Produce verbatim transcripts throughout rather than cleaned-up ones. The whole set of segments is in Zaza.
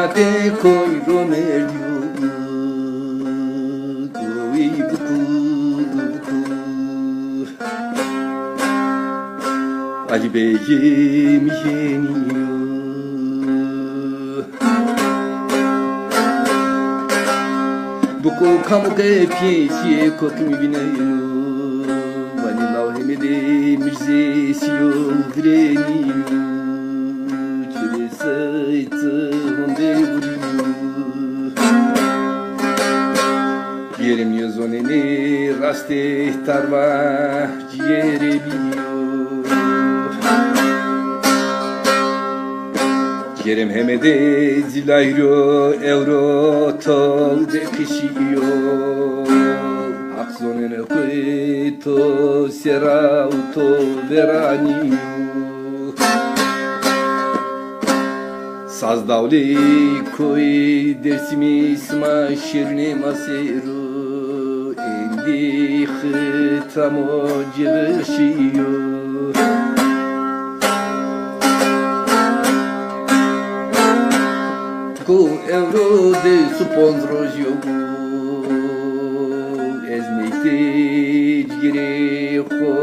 Te koy ro merdiyo, koy buku, buku. Ali Bey'im yeniyor. Buku kamu ke piye piye kokimi bineyno. Vani law hemede mirze siyo vireniyo. Çele saytı honde vuriyo. Yerim yozoneni raste tarva. Cîgerê bîyo. Cîgerê mi hemede zîlayro ewro to de kişîyo. Haq zonenê xwu to sera û to veranîyo. Saz dawlê koyê Dêrsimî sima şêrunê ma ser o. Endî xitamo cêvişîyo. Ku ewro des û ponc rojî yo ku ez meytê cîgerê xo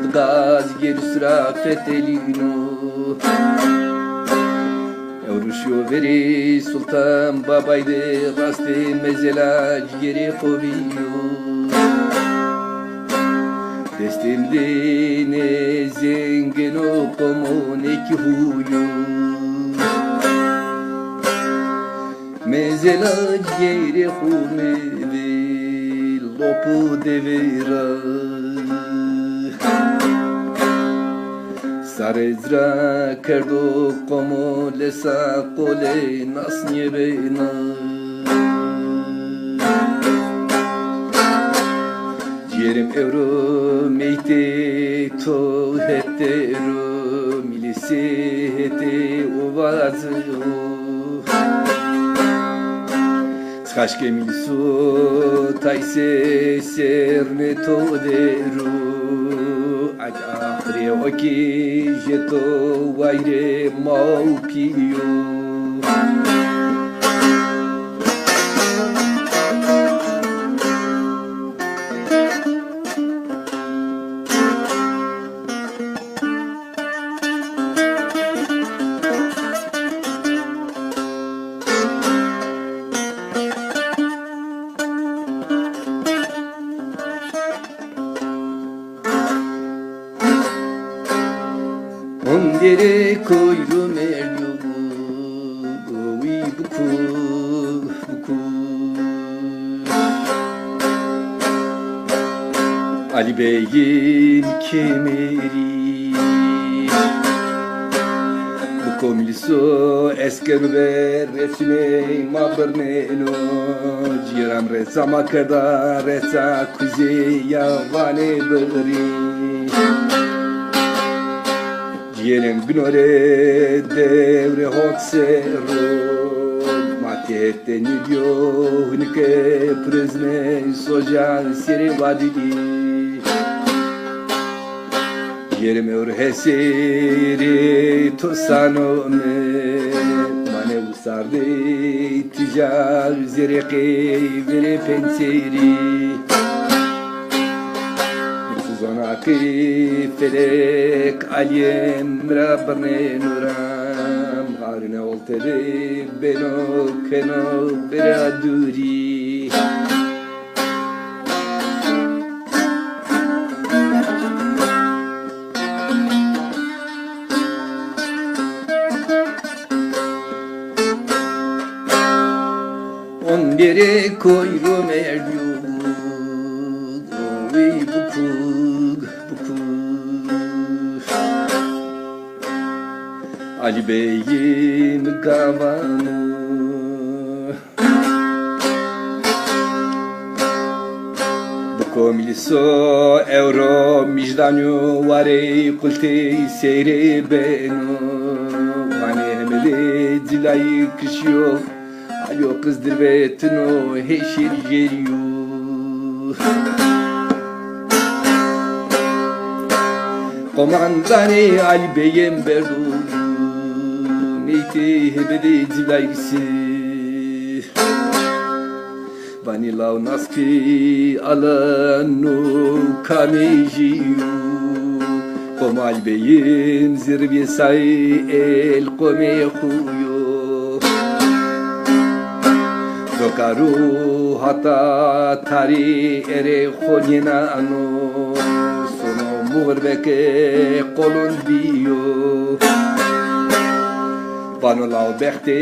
di gaz cîgerî sura fetelîno. Ewro şîyo verê Sultan Babay de rastê mezela cîgerê xo bîyo. Destê mi de nê zengeno qomo nê kî huyo. Mezela cîgerê xo mi de lopo devera. Sare zira kerdo qomo lesa qole nas nêbena. Cîgerim ewro meytê to hetero, mîlisê hetê o vazo. Xaşkê mîliso tayse sernê to dero. Ac axirê o kî jê to wayirê ma û pîyo. Hondêre koyro merdiyo, wî buku, buku. Ali Bey'in kemeri. Buko mîliso esker ve resimê ma birneno. Cîgeram resa ma kerda resa kuzê ya vanê birî. Cîgerên ginore dewrê hot serro. Ma têhete nîdiyo hunike pirêzne soja serê vadî. Cîgerê mi ewro hesêrê to sano mi. Mane usardê tîja zerê qey verê pencerî. Zana ki felek Aliyê mi ra birneno ra. Harine olte de beno keno bira dûrî. Ondêre koyro merdiyo, wî bukug, bukug. Ali Bey'im gavano. Buko mîliso ewro mijdanyo warey qultê seyre beno. Vanê hemedê cilayî kişiyo. Ayo qizdir ve tino hêşir jeriyo. Qomandanê Ali Bey'im berdo. Mîtê hêbedê civlayîsî. Vanî law nas kî aleno kamê jî yo. Qomal beyîn zirvê say el qomê xu yo. Dokaro hata tarî erê xo nênano. Sono muxir beke qolon bîyo. Vano law bextê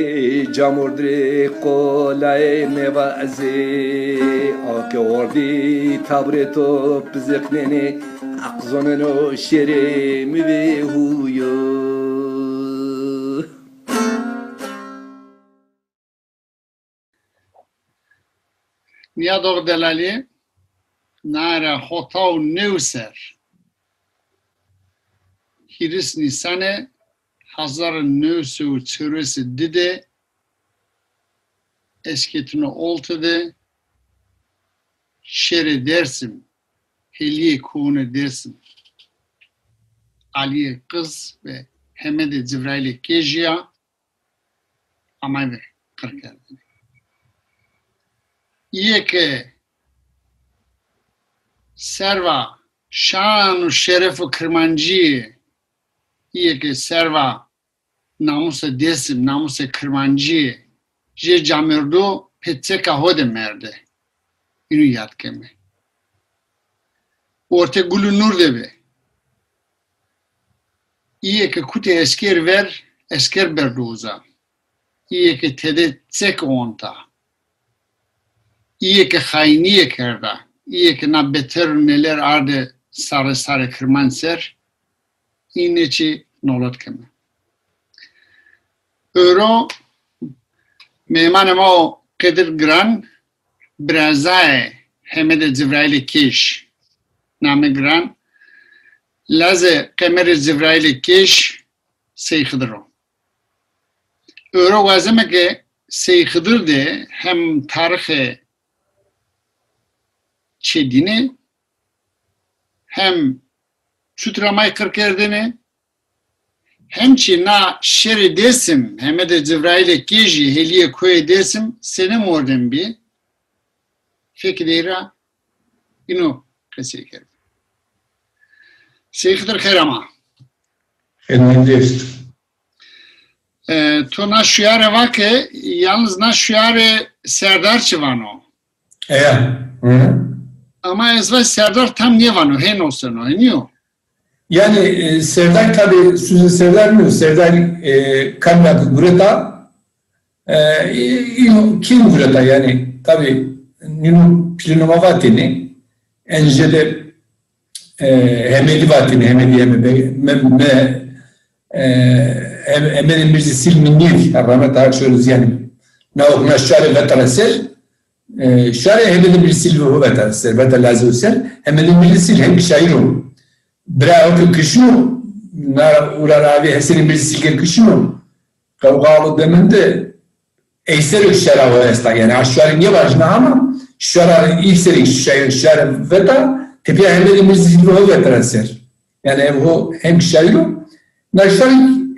camordrê qolayê mevazê. Ake ordî tabrê to piziqnenê, aqzoneno şêrê mi vê huyo. Nîyadox Delalî, nare hota û new ser, hîris Nîsanê hezar û new sey û çewres û di de, Eskêtino Olti de, şêrê Dêrsim, Hêlîyê Kounê Dêrsim, Alîyê Qiz ve Hemedê Civrayîlê Kêjî ya, amay ve qir kerdene. Îyê ke serva şan û şeref û kirmancîyê, îyê ke serva namusê Dêsim, namusê kirmancîyê jê camerdo, pê çeka ho de merde. Înu yad keme. Ortê gul û nûr de be. Îyê ke kutê esker ver, esker berdo uza. Îyê ke tede çek onta. Îyê ke xayînîye kerda. Îyê ke na beter û neler arde sarê sarê kirmanc ser. Înê çî nolot keme. Ewro mêmanê ma o qedir giran, birazayê Hemedê Civrayîlê Kêj, name giran, lazê Qemerê Civrayîlê Kêj Sey Xidir o. Ewro wazeme ke Sey Xidir de hem tarixê çê dîne, hem çut ra may qir kerdêne, hem çî na şêrê Dêsim, Hemedê Civrayîlê Kêjî, Hêlîyê Koyê Dêsim, senê mordem bî, fekê dey ra îno qesey kerd. Sey Xidir xêr ama. Xêr mendî est. E, to na şuyare va ke, yalnız na şuyare Serdar çi vano. Eya. Hı hı. Ama ez va Serdar tam nêvano, hên oseno, hênî yo? Yani, e, Serdar tabi, sözü Serdar mı? Serdar, e, kamya gureta, e, e, kim gureta yani, tabi, ninu pilinoma vateni, encede, e, Hemedi vateni, Hemedi, Hemedi, me, me, e, Hem-, Hemedi Mirzî Silmi Nîv, rahmet hak şöyle yani, na okna şare vetara ser, e, şare Hemedi Mirzî Silmi ho vetara ser, veta lazê ho ser, Hemedi Mirzî Sil hem şair o. Bira o ke kişino, na ura ra avê Hesenê Mirzî Silge kişino, qewqalo demende, ey ser şara ho esta. Yani a şarî nêvajna ama şara, î serî şa-, şara veta, tepîya Hemedê Mirzî Silve ho vetera ser. Yani hem ho hem şair o. Na şarî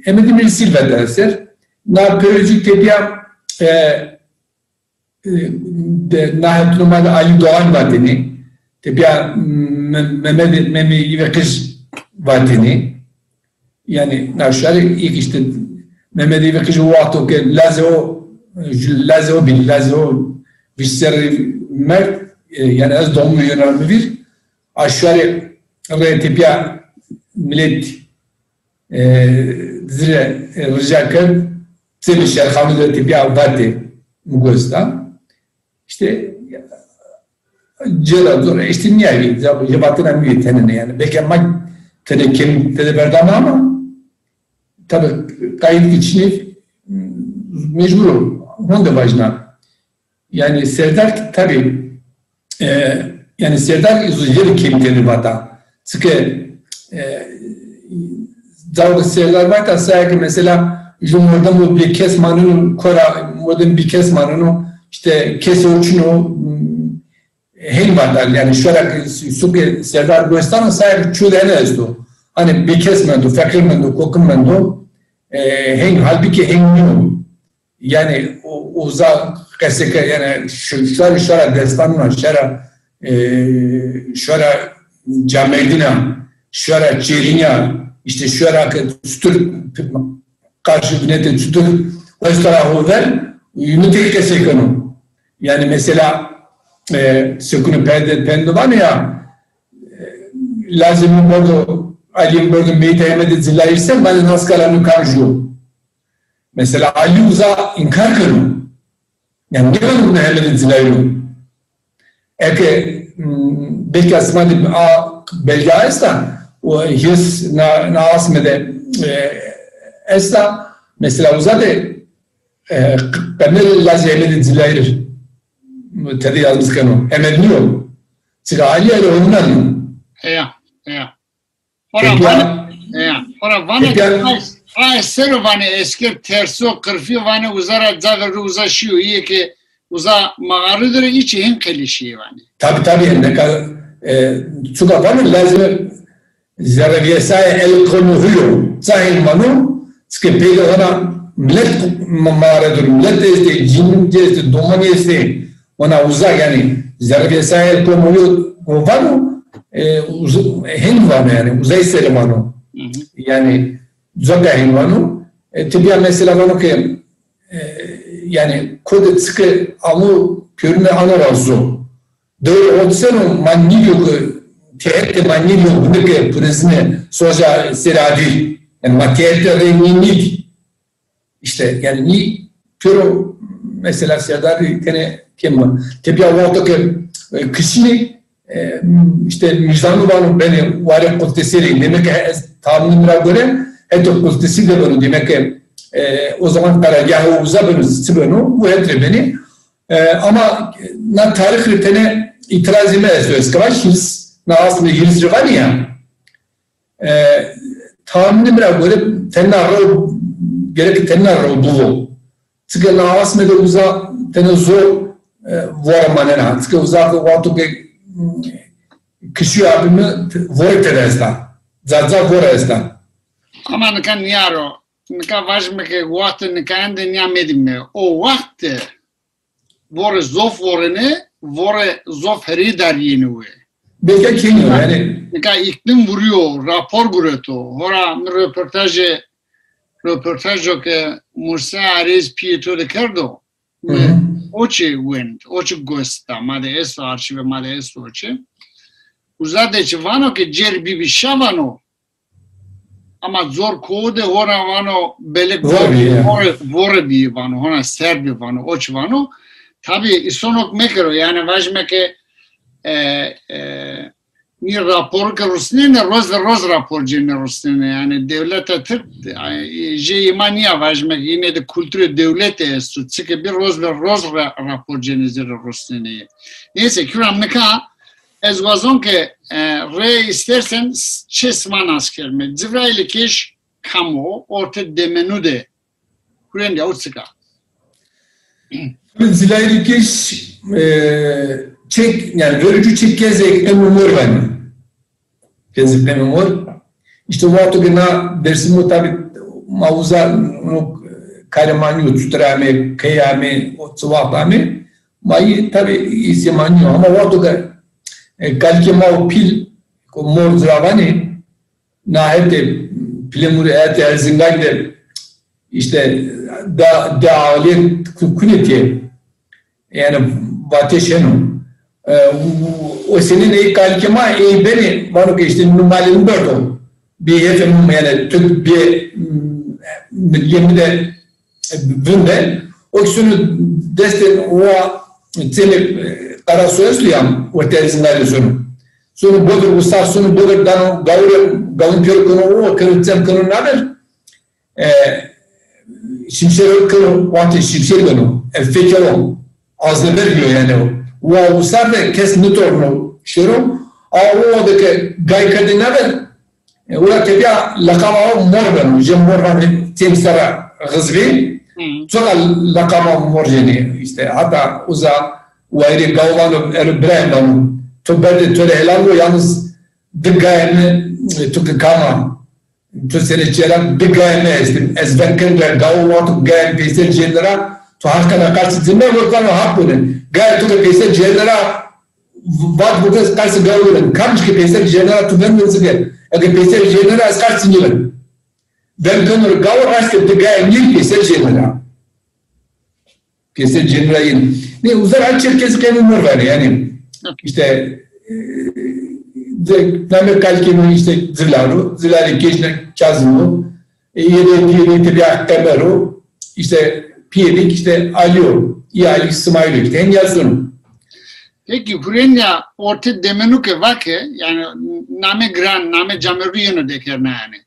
Hemedê Mirzî Silve vetera ser. Na pêro ci tepîya, e, e, de, na hetino ma de Alî Doğan vatêne. Tepîya Me-, Mehmet, Memê Îveqij vatêne. Yani na şarî îk işte Mehmet Îveqij o wexto ke lazê o, lazê o bî, lazê o vîst serrî merd, e, yani ez doğum yönerimi vir. A şarî rê tepîya millet e, zire, e, rica kerd, semê şerxanî de tepîya vatê mi gosta. İşte, cêra zor, işte nîyayî, ya, ya vatena mi yê tenine yani. Belki ma tede kêm tede berdana ama, tabi qayît ki çinê, mecbur o, honde vajna. Yani Serdar tabi, e, yani Serdar zî kêmteri vata. Çike, e, zaf Serdar vata saya ki mesela ju mordemo bêkes maneno, kora mordem bêkes maneno, işte kes o çino, hên vata, yani şora ki suke Serdar Gurestano saya ki çû de hene esto. Hani bêkes mendo, feqîr mendo, kokim mendo. E, heng, halbukî heng nîyo. Yanî u-, uza qesê ke, yanî şu-, şuara, şuara destanûna, şuara, e, şuara camêrdîna, şuara çêrînîya, îşte şuara ke çutur qarşî binetê çutur westara ho ver, yumîtê qesê keno. Yanî mesela, e, sekûnê perde pendo vanê ya, e, lazê mi bordo, Alîyê mi bordo meyîtê Hemedê Cilayîr ser, vanê naskala mi kam jû. Mesela Alî uza înkar keno. Yanî nêvano mi Hemedê Cilayîr o. Eke, m, belkî a sima de a belge esta, o hîrs na, na asme de, e, esta, mesela uza de, e, qe-, qe nêvano lazê Hemedê Cilayîr tede yazmış keno. Hemed nîyo. Çika Alî ero ondan. Heya, heya. Xora vanê, e, xora vanê ke a, a esero vanê esker terso, qirfîyo vanê uza ra, cavê ri uza şîyo, îyê ke uza mağarî de rê, î çî hên qelî şîyê vanê. Tabi, tabi, nika, e, çuka vanê lazim zerrevîyesayê el qewmî huyo, ça hên vano, çike peyde hona milet ma-, mağare der o, milet estê, cînî estê, domanî estê, Ona uza, yanî, zerrevîyesayê el qewmî huyo vano, e, uz-, hên vano, yanî, uzay serê vano. Yanî, coka hên vano. E, tebîa mesela vano ke, e, yanî, kode çike amo pêrune ano ra zo. Dewre otseno ma nîdîyo ke têhet de ma nîdîyo hune ke purezine soja serê adî. Yanî, ma têhet de rê nî-, nîdî. Îşte, yanî, nî pêro mesela Serdarî tenê kêm o. Tepîya wexto ke, e, kişînê, e, îşte, Mîrzanû vano benê warê Qultesî rê. Demek ki ez tahmînê mi ra gore hetê Qultesî de beno. Demek ki, e, o zaman karargahê uza beno, çi beno, bu het rê benê. E, ama na tarîx rê tenê îtirazê mi esto. Ez ke vaj hîrs, na asmê hîrs rê vanê ya. E, tahmînê mi ra gore tena rew, gerek tena rew bivo. Çike na asme de uza tena zor, e, vore manena. Çike uza ke wexto ke, m, kişîyo abî mi, t-, vore tede esta. Ca ca vore esta. Ama nika nîya ro, nika vajîme ke wextê nika ende nîya mêdîme. O wext de vore zof vorenê, vore zof herî darîyenê we. Belkî kênî yo, yanî. Nika îklim vurîyo, rapor gureto. Hora mi roportajê, roportajo ke Murse Arêz pîyê to de kerdo, mi o çî wend, o çî gosta, ma de esto arşîve, ma de esto o çî. Uza de çî vano ke cêr bîbî şa vano, ama zor ko de hona vano belek vore, vore bî vano, hona ser bî vano, o çî vano. Tabî îsonok mekero, yanî vajîme ke, e, e, nî raporu ke rusnenê, roz ve roz rapor cênê rusnenê. Yanî dewleta Tirk, e, jê îma nîya vajîme ke yine de kulturê dewlete esto, çike bî roz ve roz ra-, rapor cênê zerrê rusnenê. Neyse, Kürem nika, Ez wazon ke, e, rê îstersen s-, çê sima nas kerime. Civrayîlê Kêş kam o, orte demenû de hurêndîya û çik a? Civrayîlê Kêş, e, çek, yanî vericû çek kezê qemî mor vanî. Kezê qemî mor. Îşte wexto ke na Dêrsimû tabî ma uza, no karê ma nîyo, çutir amê, key amê, o çi wext amê, ma yî tabî îsê ma nîyo. Ama wexto ke, e, kalikê ma o pîl, ko mor ci ra vanê, na hetê Pilemûrî, hetê Erzingan de, îşte, da, de axlê ku-, kunê tê. Yanî vatê şeno. E, o, o senên ey kalikê ma ey benê, vano ke îşte nû malê mi berdo. Bê hêfê mi, yanî tu bê, m, milîyê mi de, e, vinde. O kî sono destê wa çênê, e, Qarasu esto ya, wertê Erzinganî sono. Sono bodir, wisar sono bodir, dano gawir, gawin pêro keno, o keno, çem keno naver. E, şimşêr keno, wextê şimşêr beno. E, fekero, aznever bîyo yanî o. Wa wisar de kes nitorno şêro. A o de ke gay kerdê naver, e, ora tepîya leqama o mor beno. Jê mor vanê têm sera xizvî. Çoka leqama mor cênê. Îşte hata uza wayîrê gaw vano, ero birayê vano. To berdê to rê helal bo, yalnız di gayê mi, e, to ke kam a. Tu senê çêra, di gayê mi estî. Ez veng keno ra gawo, wexto gayê mi peyser cênena ra, tu heqê ra qersî ci meke, wexto ra haq bone. Gayê tu ke peyser cênena ra, vat bo ke ez qersî gawo nêben. Kamcî ke peyser cênena ra tu veng ben ci ke, eke peyser cênena ra ez qersî nêben. Veng keno ra gawo, raşt ke di gayê mi peyser cênena ra. Peyser cênena ra yen. Nê, uza ra çirkez qeynî mor vanê, yanî. Îşte, e, de, name kalikê mi îşte Zilal o, Zilalê Kej de Kazim o, e, yê de pîyê de tebîa Qemer o, îşte pîyê de îşte Alî o, î Alî Simaîl o, îşte hên yazeno. Peki, hurênîya orte demenu ke vake, yanî name giran, name camêrdû yeno dekerdene yanî.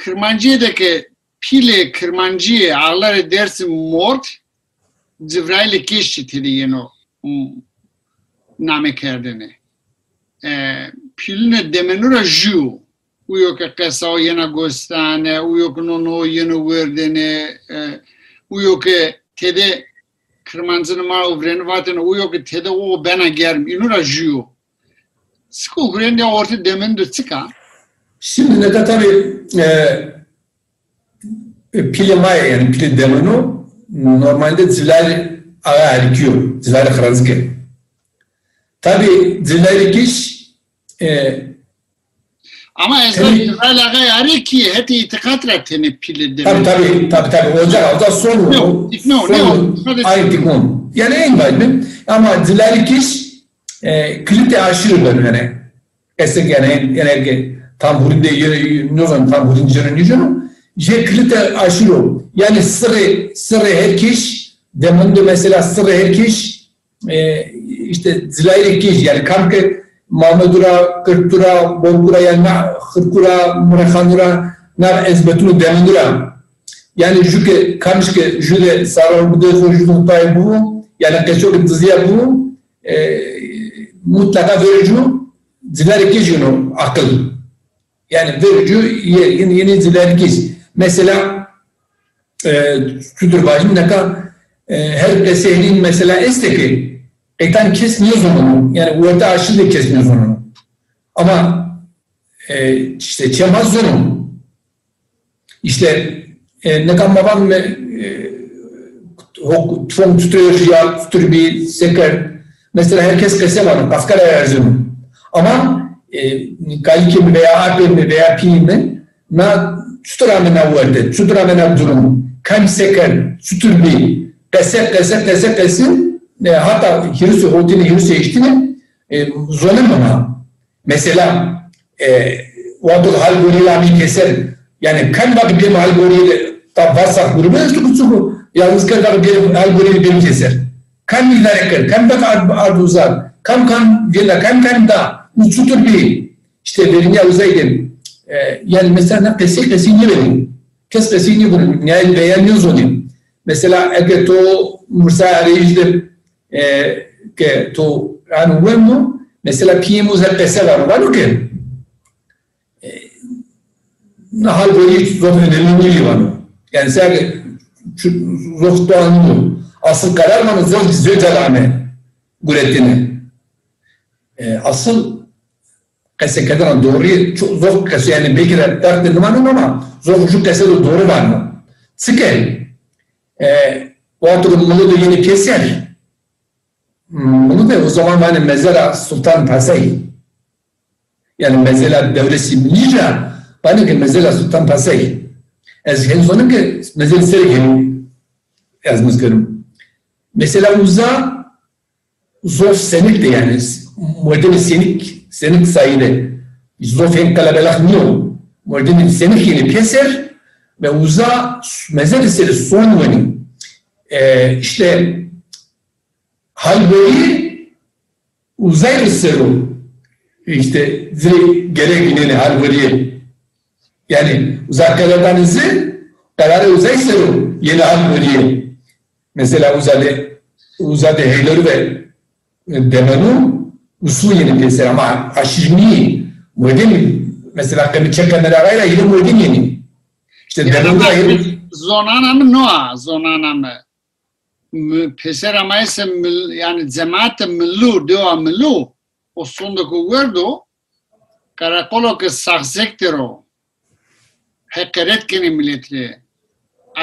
Kirmancîye de ke pîlê Kirmancîye, axlarê Dêrsim mord, Civrayîlê Kêşî tede yeno, m, name kerdene. E, pîlûnê demenu ra jû yo. Uyo ke qesa o yena gostane, uyo ke nono o yeno werdene, e, uyo ke tede Kirmancînê ma o virêne vatêne, uyo ke tede o bena germ, înu ra jû yo. Çik o, hurênîya orte demenu de çik a? Şimdi neta tabii, e, e, pîlê ma yê, yanî pîlê demenu normalde Cilalê Ağa Erikî yo, Cilalê Xirancike. Tabii Cilalê Kêş, e, ama ez tabii Cilalê Ağa Erikî hetê îtîqat ra tenê pîlê demenu. Tabii, tabii, tabii, tabii. Oca, oca son. No, no, no. Aynı tikon. Yani en baş. Ama Cilalê Kêş, e, kilîtê aşîrî beno yanî. Esek yanî, yanî ke tam hurîn de, nêzon tam hurîn cêno nêcêno. Jê kilîtê aşîrî o. Yanî sirrê, sirrê her Kêş, demenu de mesela sirrê her Kêş, e, îşte Cilayîrê Kêş, yanî kam ke Mamedu ra, Kirtu ra, Borku ra, yanî na Xirku ra, Mirexanu ra, na ezbetûnê demenu ra. Yanî jû ke, kamcî ke jû de saran bide xo, jû de tay bû, yanî qeso ke dizîya bû, e, mutlaka verê jû Cilayîrê Kêş yeno aqil. Yanî verê jû yê, yê, yenê Cilayîrê Kêş. Mesela, e, çutir vajîm neka, e, her qesê henî mesela estê ke qeytan kes nêzoneno. Yanî werte aşîrî de kes nêzoneno. Ama, e, îşte çê ma zono. Îşte, e, neka ma van me, e, ho-, tufong çutir ya, çutir bî, se kerd. Mesela her kes qese vano, qafka ra erzeno. Ama, e, kalikê mi veya apê mi veya pîyê mi na çutir amena werte, çutir amena durum, kam se kerd, çutir bî, qese, qese, qese, qese, e, hata hîrisê hotine, hîrisê heştine, e, zoneme ma. Mesela, e, wexto Halgorîye amê pêser, yanî kam vake bêrî Halgorîye de, ta WhatsApp grûbe esto kuçik o, yalnız kerd vake bêrî Halgorîye de bêrî pêser. Kam îdare kerd, kam vake ard, ard uza, kam kam vêrda, kam kam da, u çutir bî, îşte verînîya uzay de, e, yanî mesela na qesey qesey nêbenê. Kes qesey nêkunê, nîyayî veya nêzonê. Mesela eke to mursayê arayîş de e, ke to, yanî, wendo, mesela pîyê mi uza qese vano, vano ke, e, na Halgorîye zof önemli nîyo vano. Yanî, se ke çu-, zof doğal nîyo. Asıl karar vano zof, zof ca de ame guretene. E, asıl qesekerdena doğrî, ço-, zof qese, yanî, belkî de dert de nêvano ama zof jû qese de doğru vano. Çike, e, wexto ke Milu de yenê pêser, Milu de o zaman vanê mezara Sultan Pasay. Yanî mezela dewlesî Milî ra vanê ke mezela Sultan Pasay. Ez hên zonim ke mezelê serê ke hên ez mizgerim. Mesela uza zof senik de yanî mordemê senik, senik sayî de. Zof hên kelebelex nîyo. Mordemê senik yenê pêser ve uza mezelê serê son wenî. E, îşte Halgorîye uzay rê ser o. Îşte ci rê gere vînenê Halgorîye. Yanî uza qerardanê ci, qerarê uzay ser o yenê Halgorîye. Mesela uza de, uza de Heyderû ve, e, Demenû, Usu yenê pêser ama aşîr nîyê. Mordemî, mesela qe mi çê Qemer Axayî ra hîrê mordem yenê. Îşte Demenû ra hîrê. Zonana mi no a, zonana mi. Mi-, pêser ama ese Mil-, yanî cemaatê Milu, dewa Milu, o sondeko werdo, qereqolo ke Saxzek der o, heqeret kenê milet rê.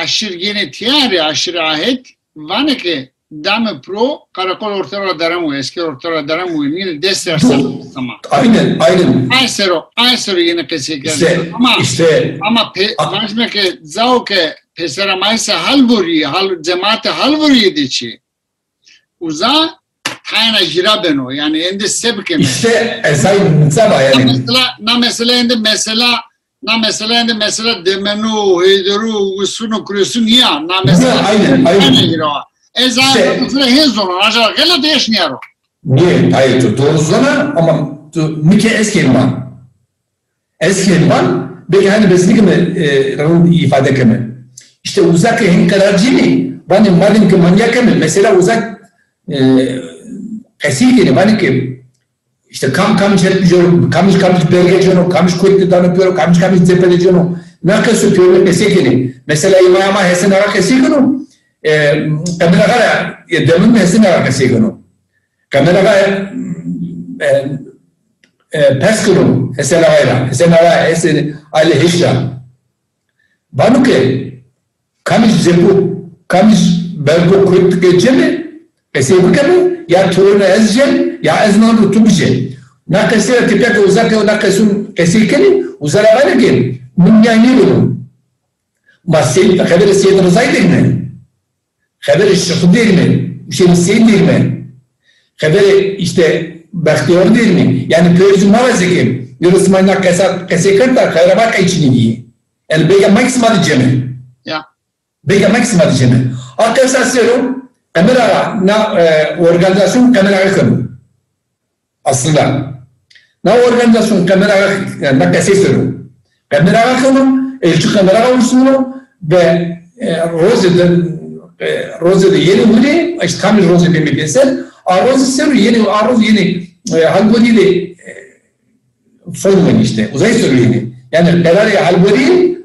Aşir yenê tîya rê, aşirê ahed, vanê ke dame pro, karakol orta ra deremo, esker orta ra deremo, nîne des ser sema. Aynen, aynen. Ay sero, ay sero yenê qesey kerdene. İşte, ama, işte. Ama pe, vajime ke cao ke pêsera ma ise hal vurî, hal, cemaate hal vurî de çi. Uza tayna jîra beno. Yanî ende se bikeme. İşte esay mesela yani. Na mesela, na mesela ende mesela, na mesela ende mesela Demenu, Heyderu, Wisun û Kuresun ya. Na mesela aynen, aynen. Tayna jîra. Ez a mesela hên zono, ancak xelet eşniyaro. Niye? Hayır, doğru zona ama tu, mi ke ez kênî van. Ez kênî van, belkî hanî bes nîkeme, e, rind îfade keme. İşte uza ke hên qerar cênê, vanê madem ke ma nîya keme, mesela uza, e, qesey kenê, vanê ke işte kam kam çet bijero, kam kam belge cêno, kam kotî de dano pêro, kam kam cephe de cêno. Na qeso pêro qesey kenê. Mesela îmaya ma Hesen Ağa qesey keno, e, Qemer Ağa ra, e, Demenu Hesen Ağa qesey keno. Qemer Ağa, e, e, pers keno Hesen Ağa ra. Hesen Ağa, Hesen Ağa heşt ra. Vano ke kamij cepho, kamij belgo kotî ke cême, qesey bikeme, ya torîna ez cên, ya ez nano tu bijê. Na qesey ra tepîya ke uza ke na qesun qesey kenê, uza ra vanê ke min nîya nêbeno. Ma Seyîd, xeberê Seyîd Rizayî derîme. Xeberê Şixu derîme. Uşênî Seyîd derîme. Xeberê işte Bextiyar derîme. Yanî pêro zî ma ra zeke. Yero sima na qesa, qesey kerd da, xebera ma qey çinî bîye. Yanî bêga ma kî sima de cême. Ya. Bêga ma kî sima de cême. A qesa sero, Qemer Ağa, na, e, organîzasyon Qemer Ağa keno. Aslında. Na organîzasyon Qemer Ağa, yanî na qesey sero. Qemer Ağa keno, elçî Qemer Ağa ursino ve, e, roze de, e, roze de yenê hurê, işte kamij roze bême pêser, a roze sero yenê, a roze yenê, e, Halborî de, e, fon wenê işte, uzay sero yenê. Yanî qerarê Halborî,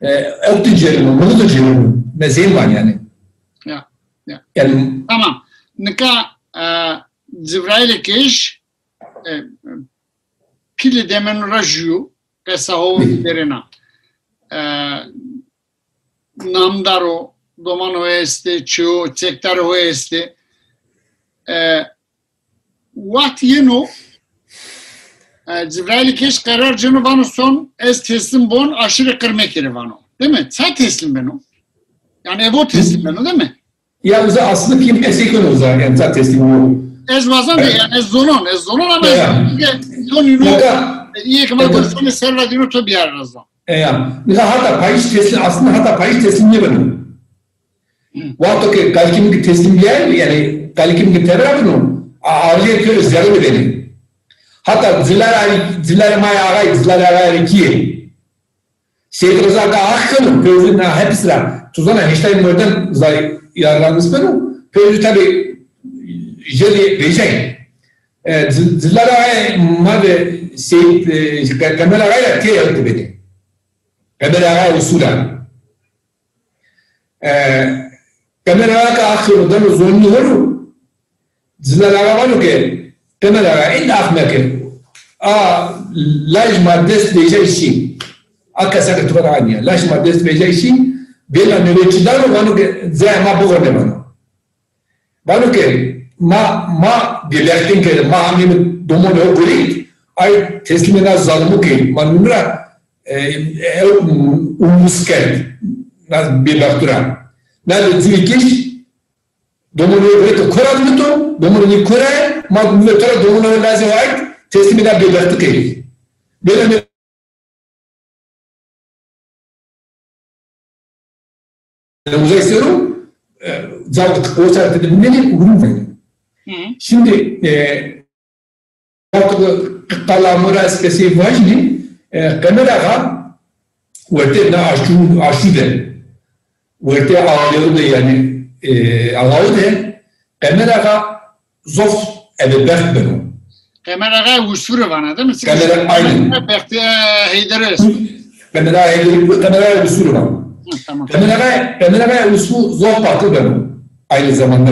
e, ewk de cêreno, mili de cêreno, mezên van yanî. Ya, ya. Yanî tamam. Nika, e, Civrayîlê Kêş, e, pîlê Demenu ra jûyo, qesa ho derêna. E, namdar o, domanê ho estê, çê o, çekdarê ho estê. E, wext yeno, e, Civrayîlê Kêş qerar cêno vano son, ez teslim bon, aşirê Qirmekî rê vano. Değil mi? Ça teslim beno? Yanî evo teslim beno, değil mi? Ya uza aslında kim qesey keno uza, yanî ça teslim yo. Ez wazan de, yanî ez zonon, ez zonon ama ez zonon ke to nîno, e, îyê ke ma goşanê ser ra dîno to biyar ra zon. E, ya. Nika hata payîş teslim, aslında hata payîş teslim nêbeno. Wexto ke kalikî mi ki teslim biyay, yanî kalikî mi ki tebera beno, a, arjê pêro zerre bidenê. Hata zilarê, zilarê ma ya axay, zilarê axay Rikî yê. Seyîd Riza ke ax keno, pêro zî na hepis ra, tu zana heştay mordem zay yararlanmış beno, pêro zî tabî jêrî vejay. E, zi-, zilarê axay ma ve Seyîd, e, Qe-, Qemer Axay ra tê ewk de benê. Qemer Axay Usû ra. E, Qemer Axa ke ax keno dano zonînê ho ro, Zilar Axa vano ke, Qemer Axa, îndî ax meke. A laj ma dest vejay şî. A qesa ke tu vana a nîya. Laj ma dest vejay şî, bêla nöbetçî dano, vano ke zaya ma bixorme vano. Vano ke ma, ma bêbextîn kerde, ma hamî mi domonê ho gurît, ay teslîmê na zalimo kerd, ma nûne ra, e, e, umus kerd, na bêbextu ra. Na de Civîlkêş, domonê ho gurît, kura dimito, domonê nî kura, ma nûne to ra domonê ho lazê ho ay, teslîmê na bêbextu kerd. Bêla Uzay sero, e, ca orta tede bimênê, ugrûn vayne. Hı. Şimdi, e, qala mi ra ez qesey vajînî, e, Qemer Axa, wertê na aşû, aşû de, wertê ağalığı de, yanî, e, ağalığı de, Qemer Axa zof ebe bext beno. Qemer Axayê Usû rê vana, değil mi? Qemer Axa, aynen. Bextî, e, Heyderî est. Qemer Axa Heyderî, Qemer Axayê Usû rê vana. Hı, tamam. Qemer Axa, Qemer Axayê Usû zof baqil beno. Aynı zamanda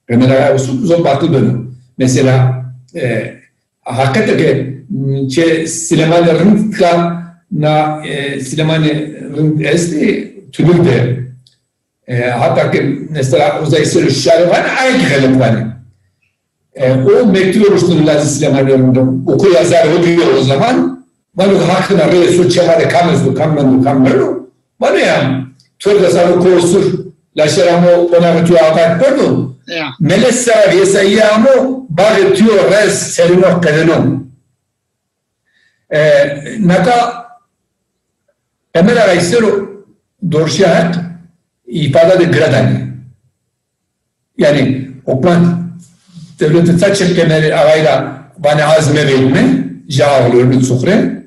Qemer Axayê Usû zof baqil beno. Mesela, e, hakikaten ke, m, çê Silêmanî rind ka, na, e, Silêmanî rind estê, Tunil de. E, hata ke mesela uza ser şarê vanê, aye kî xelet vanê. E, o mektubê ruşneno lazê Silêmanî rind o. Okur yazar o diyor o zaman. Vano Hakkına rê so çê ma de kam esto, kam mendo, kam merdo. Vano ya, Torga sano ko sur, laşer amo, ona tuyo avat perdo. Ya. Mele sera vêsayîye amo, baxê tuyo res serino qedeno. E, naka Qemer Axayî ser o dorşîya Heq îfade de gira danî. Yanî hukmat dewlete ça çi Qemer Axayî ra vanê az meverîme, ja ağlıyor lütfuxre.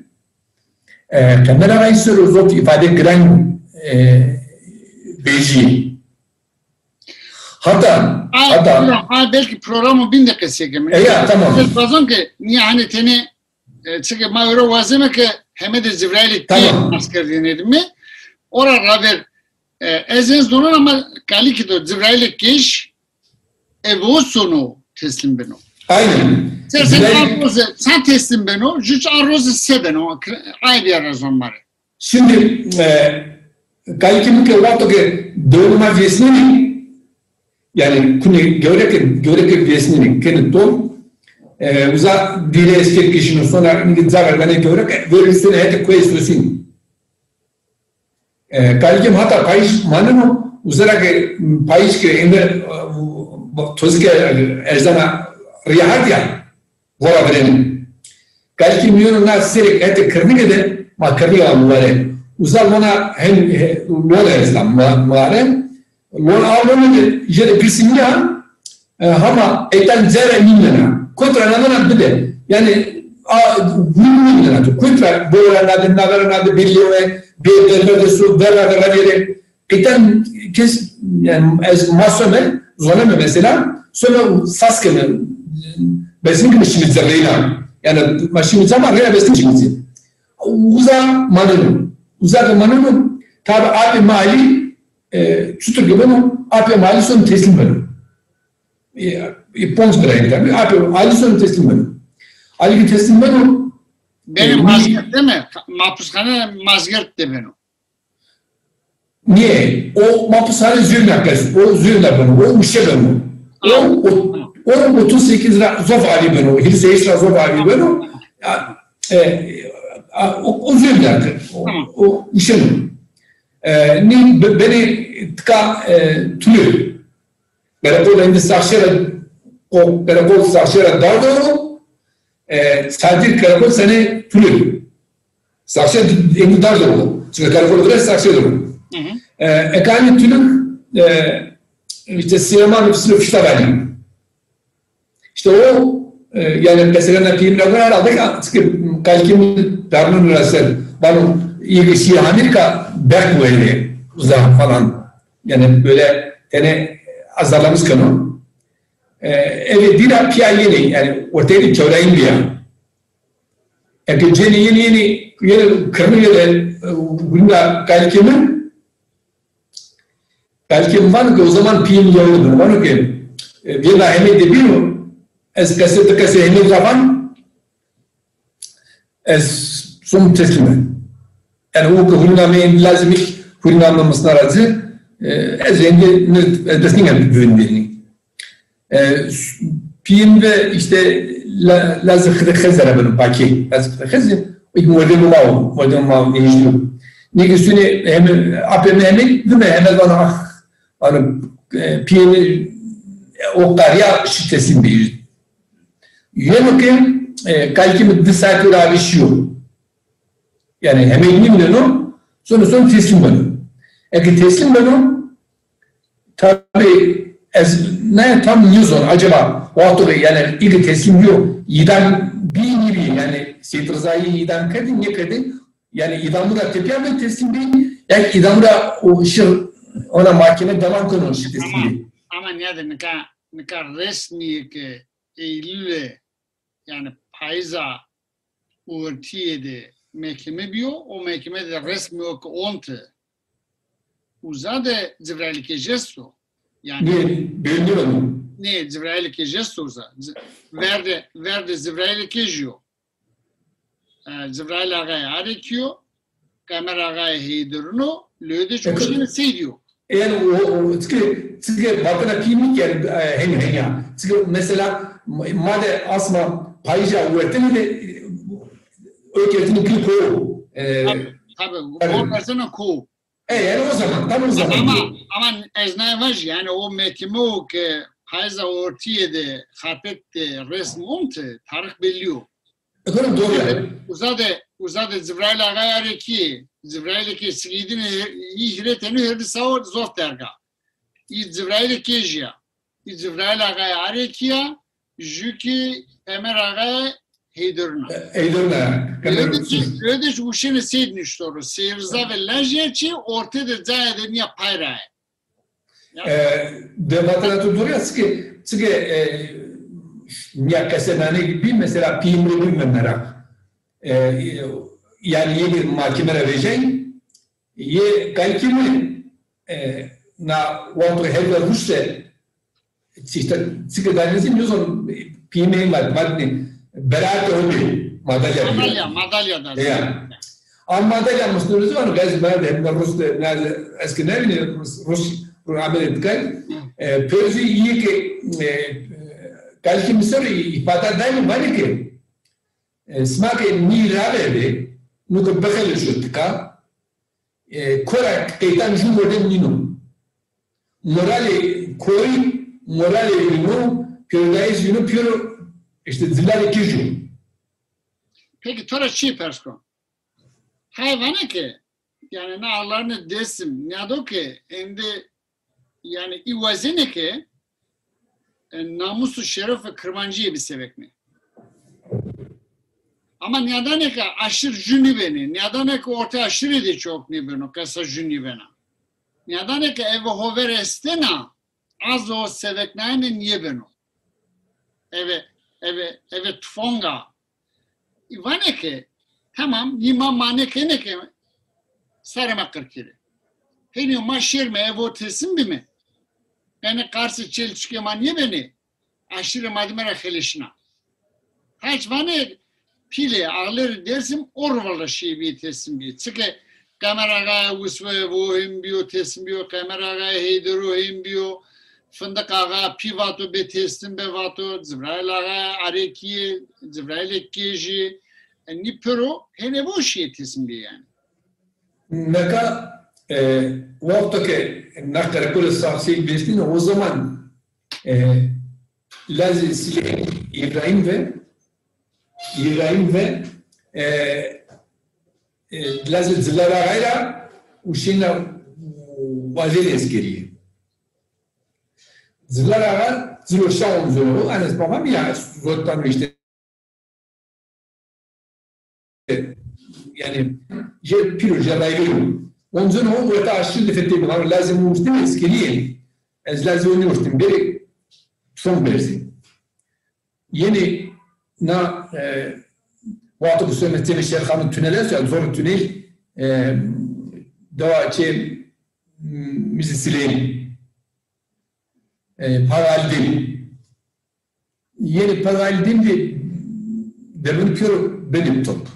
E, Qemer Axayî ser o zof îfade giran, e, vejî. Hata, hata. Ha, belkî programo bîn de qesey keme. E, ya, tamam. Ez vazon ke nîya hanê tenê, e, çike ma ewro wazeme ke heme de Civrayîlê kej nas kerdêne dime. Ora raver, e, ez en zonon ama kalikî do Civrayîlê kej evo sono teslim beno. Aynen. Ser ser a roze ça teslim beno, jû a roze se beno, aye bîya ra zon ma rê. Şimdi, e, kalikê mi ke wexto ke dewlê ma vêsnenî, yanî kunê gewreke, gewreke vêsnenî, kenê ton, e, uza dîre esker kişîno, sonra îngî ca ver danê gewreke, verî senê hetê kueyê Sosîn. E, kalikê mi hata payîş maneno, uza ra ke payîş ke êndî, e, tozike erzana rîya hard ya, vora virêne. Kalikê mi yeno na serêk hetê kirnike de, ma kirnike vame muare. Uza lona hem, he, lona esta ma-, muare. Lona, a lona de jêde girsî nîya, e, hama êtan zerre nîmnena. Kotî ra nîmnena bide. Yanî, a, nîmnena tu. Kotî ra, bora nade, navera nade, belli yo, bê verver de so, verra verra vêre. Qîten kes, yanî ez ma some, zoneme mesela, some sas keme, besin keme şîme ci reyna. Yanî ma şîme ci ama reyna besin şîme ci. Uza maneno. Uza ke maneno, tabi apê ma Alî, e, çutur ke beno, apê ma Alî son teslim beno. E, e, ponc birayî tabi, apê Alî son teslim beno. Alî ke teslim beno, benê, e, Mazgirt değil mi? Mahpushane Mazgirt de beno. Nê, o mapushanê zûn ra qes, o zûn ra beno, o uşe beno. O, o, o otuz sekiz ra zof avî beno, hîris heşt ra zof avî beno. Ya, e, a, o, o zûn ra, o, o uşe beno. E, nî be-, benê tika, e, Tulî. Qereqol êndî Saxçe ra, o qereqol Saxçe ra dardo ro, e, Sadir qereqol senê Tulî. Saxçe êndî dardo ro. Çike qereqol vire Saxçe de ro. Hı hı. E, eka hanî Tulî, e, îşte Silêman Fişta vanî. İşte o, e, yanî qeseyena pîyê mi ra gora herhalde ki, çünkü kalikê mi darneno ra ser, vano, î ke şî Amerîka, berk were uza falan. Yanî böyle tenê azarlamis keno. E, eve dî ra pîya yenê, yanî orteyê de çewrayîn bîya. Eke cênê yenê, yenê, yenê kirnike de, e, gurîna kalikê mi, kalikê mi vano ke o zaman pîyê mi yewno beno. Vano ke, e, vêrna hemê de bîno, ez qesê ti qesê hemê ra van, ez som teslîme. Yanî o ke hurîna mi êndî lazim ik, hurîna mi misna ra ci, e, ez êndî nê, ez dest nîngêrî bivînî vernî. E, s-, pîyê mi ve îşte la-, lazê Xidê Xezî ra beno, pakê. Lazê Xidê Xezî, o kî mordemê ma wo, mordemê ma wo, nêjdî yo. Nê ke sunê heme, apê mi heme, dime heme vano, ah, vano, e, pîyê mi, e, o qarîya şî teslîm bî. Yeno ke, e, kalikê mi di saetî ra avê şîyo. Yanî hemey nîmneno, sono sono teslîm beno. Eke teslîm beno, tabi ez naye tam nêzon, acaba wexto ke, yanî î ke teslîm bîyo, îdam bî nêbî, yanî Seyîd Rizayî îdam kerdî, nêkerdî, yanî îdamû ra tepîya mi teslîm bî, ya kî îdamû ra o şi, ona mahkeme devam keno şi teslîm bî. Ama, ama nîyade nika, nika resmî ke Eylûlê, yanî payîza ortîye de mehkeme bîyo, o mehkeme de resmî o ke onte. Uza de Civrayîlê Kej esto. Yanî nê, belli oldu. Nê, Civrayîlê Kej esto uza. Ci-, ver de, ver de Civrayîlê Kej yo. E, Civrayîl Axayî arêkîyo, Qemer Axayê Heyderun o, li Ödeç Uşenê Seydî yo. Yanî o, o, çike, çike vatena pî mi ki, yanî, e, henya, henya. Çike mesela ma de asma payîja wertene de, e, o kertini kil ko. E, tabii, tabii. O wertene ko. E, yanî o zaman, tam o zaman. Ama, ama ez nayê vajî, yanî o metime o ke payîza ortîye de xapet de resm ont, tarix bellî yo. E, doğru, doğru yanî. Uza de, uza de Cibraîl Axayê Arekî, Cibraîlê ke sigîdinê î hîrê tenû hêrdî sawo zof derga. Î Cibraîlê kêjî ya. Î Cibraîl Axayê Arekî ya, jû kî Qemer Axayê Heyderun a. E, Heyderun a. Ödeç, Ödeç Uşenê Seyd nişto ro. Seyr Riza ve lajî ya çi, orte de cayê de nîya pay ra yê. E, de vatena to doğru ya, çike, çike, e, nîya qese nane bî, mesela pîyê mi rê bî mi meraq. E, yanî yê mahkeme ra vejay, yê kaykî mi, e, na wexto hevla ruşte, işte, çike danê zî nizon pîyê mi ma, ma dî beraat o bî, madalya bî. Madalya, madalya da. Ya. Ama madalya musnuruzî vano, gaz beraat hem de ruşte, ne, eski ne bîne, ruş, ruş, ruş amele dikay. E, pêro zî yê ke, e, kaykî mi ser îfade dayne vanê ke, e, sima ke nî ravêrê, nû ke bixelişo tika, e, kora qeytan jû werde nîno. Moralê koyî, moralê wîno, pêrodayîs wîno, pêro îşte zilalê kêj o. Peki, to ra çî pers kon. Hay vanê ke, yanî na ağlarını Dêrsim, nîyado ke êndî, yanî î wazenê ke, e, namus û şerefê Kirmancîye bî seveknê. Ama nîyadanê ke aşir jû nîbenê, nîyadanê ke ortê aşirî de çok nîbeno, qesa jû nîbena. Nîyadanê ke eve hover estena, azo seveknayenê nîyebeno. Eve, eve, eve tufonga. Î vanê ke, tamam, nî ma mane kenê ke sarê ma qir kerê. Henî yo ma şêrme evo teslim bîme. Benê qarsê çel çikê ma nêbenê, aşîrê ma dime ra xeleşîna. Hac vanê pîlê, ağlarê Dêrsim o rivala şîyê bîyê teslim bîyê. Çike Qemer Axayê Wisfo evo hên bîyo, teslim bîyo, Qemer Axayê Heydero hên bîyo, Findiq Axa pî vato bê teslim be vato, Cibraîl Axayê Arekîyê, Cibraîlê Kêjî, e, nî pêro hên evo şîyê teslim bîyê yanî. Neka, e, wexto ke na qereqolê Saxseyîd bêstîne, o zaman, e, lazê Silê Îbrahîm ve, Îbrahîm ve, e, e, lazê Cilar Axayî ra û şîna wazêrê eskerîye. Cilar Axa, Cilo Şah onzon o, Enes Baba mi ya, zotan işte, yanî, jê pîro, jê rayvîr o. Onzon o, weta aşîr de fetê mi, lazê mi uştîme eskerîye. Ez lazê o nêuştîm, berê son berzî. Yenî na, e, wexto ke seme çêmê Şêrxanî tunel esto, ya zor tunel, e, dewa çê, m, Mîzî Silênî, e, Pag Alîdîn. Yenî Pag Alîdîn de demin pêro benî top.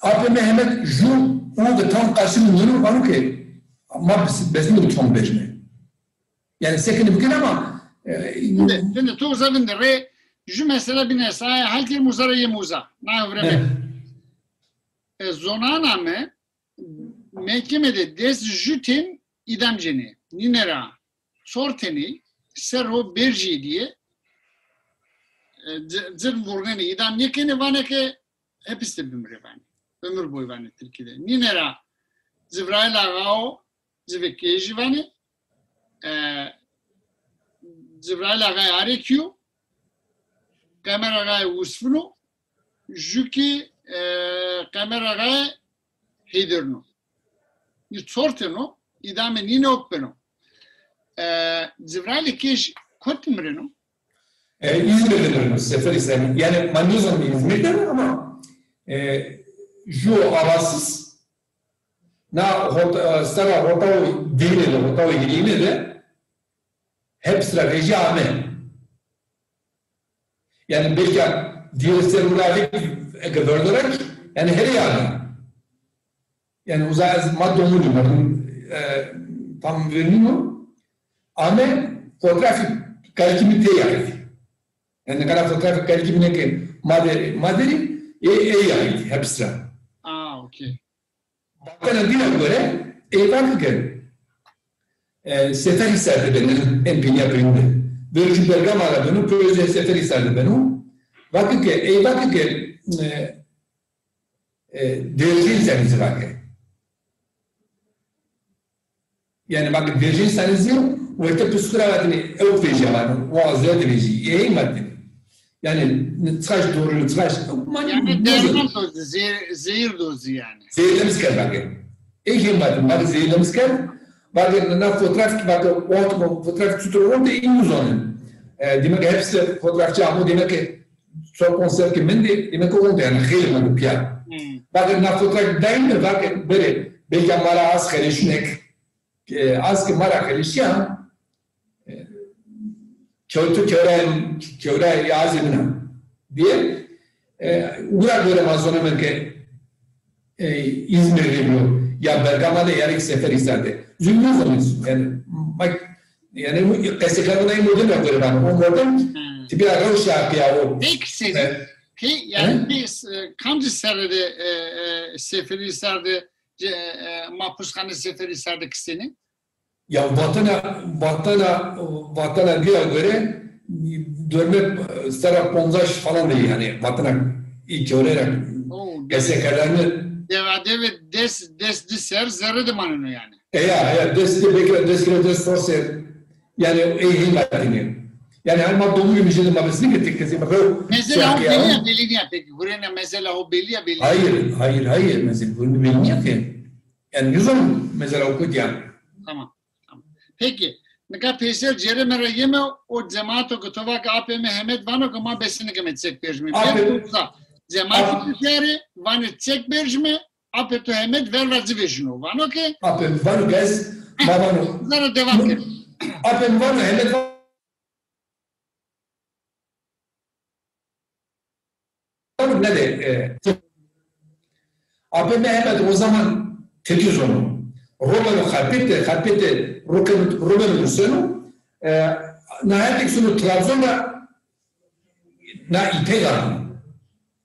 Apê Mehmet jû û de tam qarşî mi nîno, vano ke ma bes-, besnîme ton bejme. Yanî sekinî bikin ama, e, şimdi, şimdi to uza vinde rê jû mesela bîne, saya hal kerîme uza ra yeme uza. Na hureme. E, zonana mi mehkeme de des jû ten îdam cenê. Nîne ra çor tenî ser ro berjîyê dîye, e, ci-, cir vurnenê, îdam nêkenê, vanê ke hepis de bimirê vanê. Ömür boyu vanê Tirkî de. Nîne ra Cibraîl Axa o, Civê Kêjî vanê. E, Cibraîl Axayê Arekî yo, Qemer Axayê Wisfin o, jû kî, e, Qemer Axayê Heyderin o. Nî çor ten o, îdamê nîne ok beno. E, Cibraîlê Kêj kot mimireno? E, Îzmîrde de mimireno, Seferî Seyran. Yanî ma nêzanîme Îzmîrde de ama, e, jû avasîz na hot-, e, sera hotawê dîne de, hotawê hîrêyîne de hepis ra vejî ame. Yanî belka dîre ser û ravî eke verdo ra, yanî herê yanî. Yanî uza ez ma domûnî ma, e, tam vernîno. Ame fotoğrafî kalikî mi tê yayî. Yanî qala fotoğrafî kalikî mi neke ma de, ma derî, e, e yayî hepsi ra. Aa, okey. Vatena dîna gore, ey vake ke, e, Seferîsar de beno, en pênîya peyîn de. Vercû Bergama ra beno, peyî zî Seferîsar de beno. Vake ke, ey vake ke, e, e, Dercên senî zî vake. Yanî vake Dercên senî zî, werte pisku ra vatêne, ewk vejîya vano, o azre de vejî, ey vatêne. Yanî, çiqaş doğru, çiqaş, ma... Yanî derman dozi, zehir, zehir dozi yanî. Zehirlemiş kerd vake. Ey hem vatêne, vake zehirlemiş kerd, vake na fotoğraf, vake o fotoğraf tutur orada iyi uzanın. E, demek ki hepsi fotoğrafçı ama demek ki çok konser ki mendî, demek ki orada yanî xeylê mendo pîya. Hmm. Vake na fotoğraf daîme, vake bere, belki ma ra az xeleşunek, e, az ki ma ra xeleşîya, e, kewtu kewra, kewra ya azê min a diye, e, wira gore ma zoneme ke, e, İzmir de biyo, ya Bergama de, ya rê Seferîsar de. Zû nêzonê, yanî, bak, yanî, bu qesê kerdena ey mordem ya gore vano. O mordem, hmm, tepîya rewşa pîya o. Peki Sezgin, e, pê, yanî, e? Pê, e, kamcî serre de, e, e, Seferîsar de, ce-, e, e, Mapusxane Seferîsar de kisenê? Ya vatena, vatena, vatena dîya gore dormê, e, serra ponzaş falan de yanî vatena î kewre ra. Oo, qese kerdene. Deva deve des, des di ser zerre de maneno yanî. E ya, e ya, des de belki des kilo, des çor ser. Yanî ey hîn vatêne. Yanî her ma domû yumîşe de ma bes nêkerd tek kesî ma. Mezela ho belî ya, belî nîya peki. Gurena mezela ho belî ya, belî nîya? Hayır, hayır, hayır. Mezela ho belî nîya ki. Yanî nêzon mezela ho kotî ya. Tamam, tamam. Peki, nika peyser cêrê mi ra yeme, o cemato ke to va ke apê mi Hemed vano ke ma besenêkeme çek berjime. Apê, cemato ke cêrê vanê çek berjime, apê to Hemed ver ra ci vejîno. Vano ke... Apê mi vano ke ez, ma vano. Zara devam ke. Apê mi vano Hemed vano. Nede, e, apê mi Hemed o zaman tedî zono. Ro beno Xarpêt de, Xarpêt de ro keno, ro beno ruseno. E, na hetê ke sono Trabzon ra na îpek ardeno.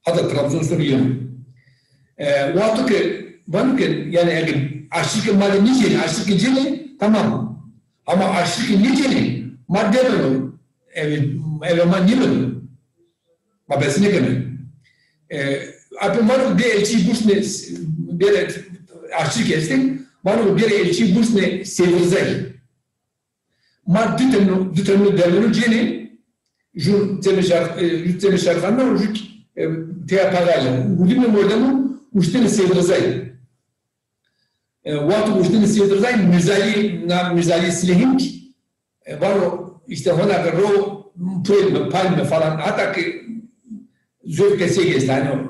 Hata Trabzon sono yeno. E, wexto ke vano ke, yanî eke aşîrkê ma de nêcênê, aşîrkê cênê, tamam. Ama aşîrkê nêcênê, ma debeno. Eve, eve ma nêbeno. Ma bes nêkeme. E, apê vano bê elçî buşne, bêrê aşçî estê, vano bêrê elçî buşne Seyîd Rizayî. Ma di temno, di temno dermeno cênê, ju temê şer-, e, ju temê şerxan o, ju, e, teya paxayî. Urdîme mordemo, uştêne Seyîd Rizayî. E, wexto uştêne Seyîd Rizayî, Mîrzalî, na Mîrzalî Silehînk, e, vano, îşte hona ke ro pulme, palme falan, hata ke zor kesek est, hanî,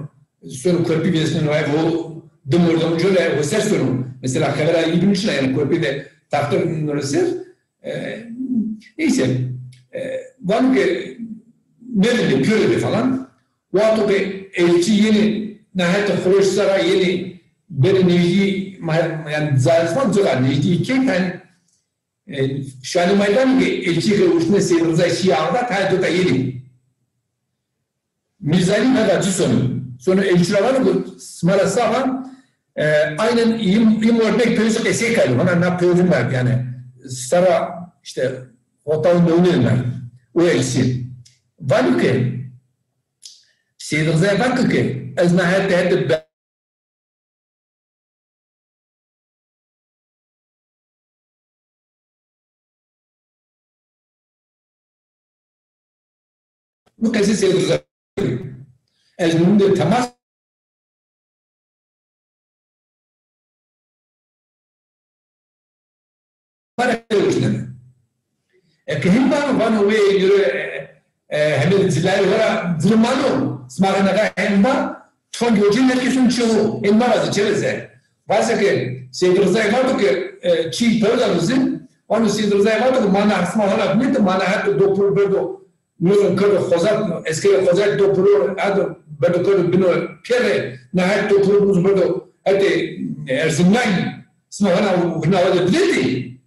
sono kurpî vêsneno, ev ho di mordem cêno, ho ser sono. Mesela xevera î binuşna, yanî kurpî de taxte nêno ser. E, neyse, e, vano ke merinde, pîyorê de falan. Wexto ke elçî yenê, na hetê Xoloş sera yenê, benê nejdî, ma-, yanî Zaristan cira nejdî kê, yanî, e, Şanî Maydanî ke elçî ke uştêne Seyîd Rizayî şîye Axdat, ha dota yenê. Mîrzalî heta ci sono. Sono elçî ra vano ke sima ra sax a, e, aynen î, î mordemêk peyosî qesey kerdî. Hona na peyosî merd yanî. Sera îşte hota û newine merd. O elçî. Vano ke Seyîd Rizayî vake ke ez na hetê, hetê be-, bu qesê Seyîd Rizayî. Ez nûnde temas ma ra uştene. Eke hîn vano, vano wê yore, e, e, Hemed Cilayî ho ra cirimano, sima ke neqa hên va, tufangê ho cênê, herkes sono çê ho. Hên mavazê, çê veze. Vaze ke Seyîd Rizayî vato ke, e, çî pewda vizin, vano Seyîd Rizayî vato ke ma na sima ho ra vînete, ma na hetê do piro berdo, nuzon kerdo xozat, eskerê xozat do piro, ado berdo kerdo bino pêre, na het do piro nuz berdo, hetê Erzimnay, sima hona, hona wede biletî.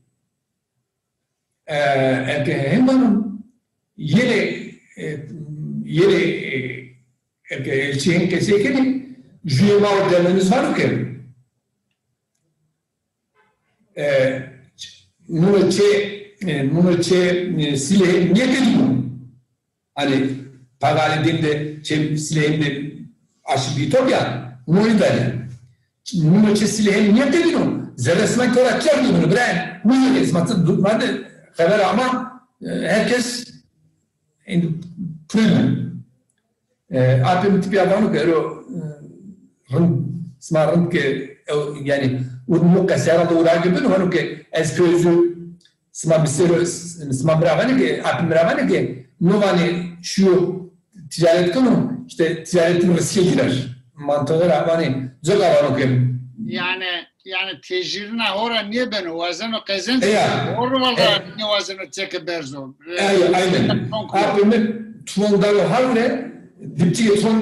E, eke hem vano, yele, e, yele, e, eke elçî hem qesey kenê, jûyê ma û derdimiz vano ke, e, muno çê, e, muno çê, e, silehê nêqedîno. Hani pagalê dîn de çê silehên de aşık Ütopya, muno nîdanê. Muno çê silehên nêqedîno, zerre sima kora çer dûno, bira, muno sima tu dû-, ma de xeber ama, e, herkes êndî puyno. E, apê mi tepîya vano ke ero, e, rind, sima rind ke, e, yanî, u-, mu qesera de ura gibi, vano ke ez pê zû sima mi ser o, sima mi ra vanê ke, apê mi ra vanê ke, no vanê şîyo ticaret keno, işte ticaretî riske girer. Mantığı ra vanê, coka vano ke. Yani, yani tecrîna ho ra nêbeno, wazeno qezenc, e ya, ho ra valla, e, nêwazeno çeke berzo. E ya, aynen. Apê mi tuwon dano hal de, dipçikê tuwon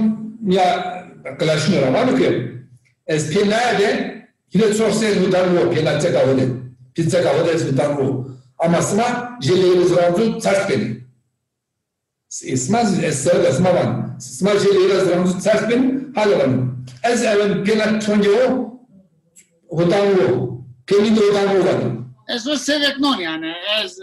ya qilaşino ra vano ke, ez pê naye de, hîrê çor sey ez hutan ro, pêna çeka ho de. Pê çeka ho de ez hutan ro. Ama sima jê leyra zirancu ters benê. S-, sima, ez sere de sima van. Sima jê leyra zirancu ters benê, hala van. Ez eve pêna tongê ho hutan ro. Pênî de hutan ro van. Ez o seveknon yani. Ez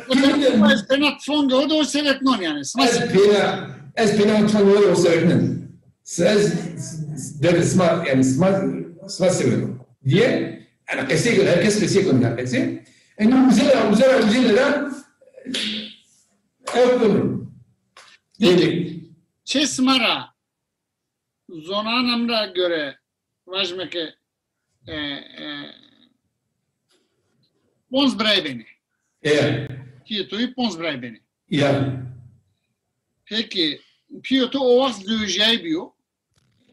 Pênî de ez pêna tongê ho de o seveknon yani. Sima ez pêna, ez pêna tongê ho de o seveknon. S-, ez s-, s-, derdê sima, yani sima, sima seveknon. Diye, yani qesey keno, herkes qesey keno, herkes. Yani uzera, uzera, uzera, ew keno. Peki, çê sima ra, zonana mi ra göre, vajime ke, e, e, ponc biray benê. E. Pîyê to yî ponc biray benê. Ya. Peki, pîyê to o waxt zewjîyayî bîyo?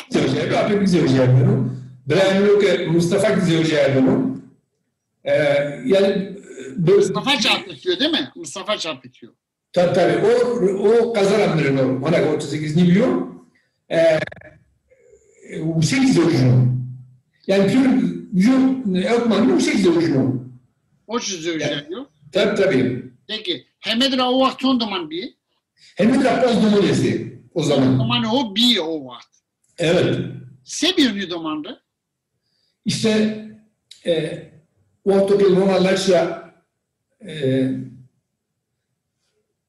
Zewjîyayî bîyo, apê mi zewjîyayî beno. Birayê mi yo ke Mustafa kî zewjîyayî beno. E, yani, e, Mustafa Çapetî yo, değil mi? Mustafa Çapetî yo. Tabii, tabii. O, o qeza ra mireno. Hona ke otuz sekiz nîbîyo. E, e, Huseyîn zewjîno. Yani pür ju, e, Osman Huseyîn zewjîno. O çi zewjîyo? Tabii, tabii. Peki, Hemed ra o waxt çond doman bî? Hemed ra ponc doman estê o zaman. Doman o bî o waxt. Evet. Se bîyo nî doman de? İşte, e, wexto ke Lona Laç ra, e,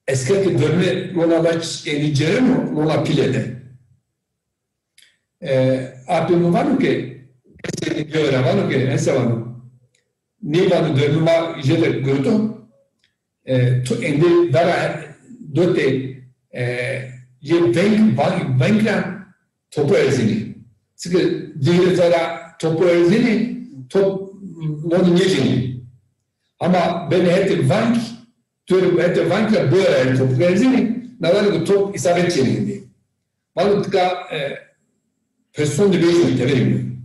esker ke dormê Lona Laç ênî cêreno, Lona Pîle de. E, apê mi vano ke, ese vano ke, ese vano. Nê vano dormê ma jêde girdo. E, to êndî vera dotê, e, yê veng, va-, veng ra topu erzînê. Çike dîre zara topu erzînê, top, mm, Lona nêcênê. Ama benê hetê veng, to rê hetê veng ra boy ra topu erzînê, na vano ke top îsabet cênê êndî. Vano tika, e, pozîsyon de vejîno, teverê mi.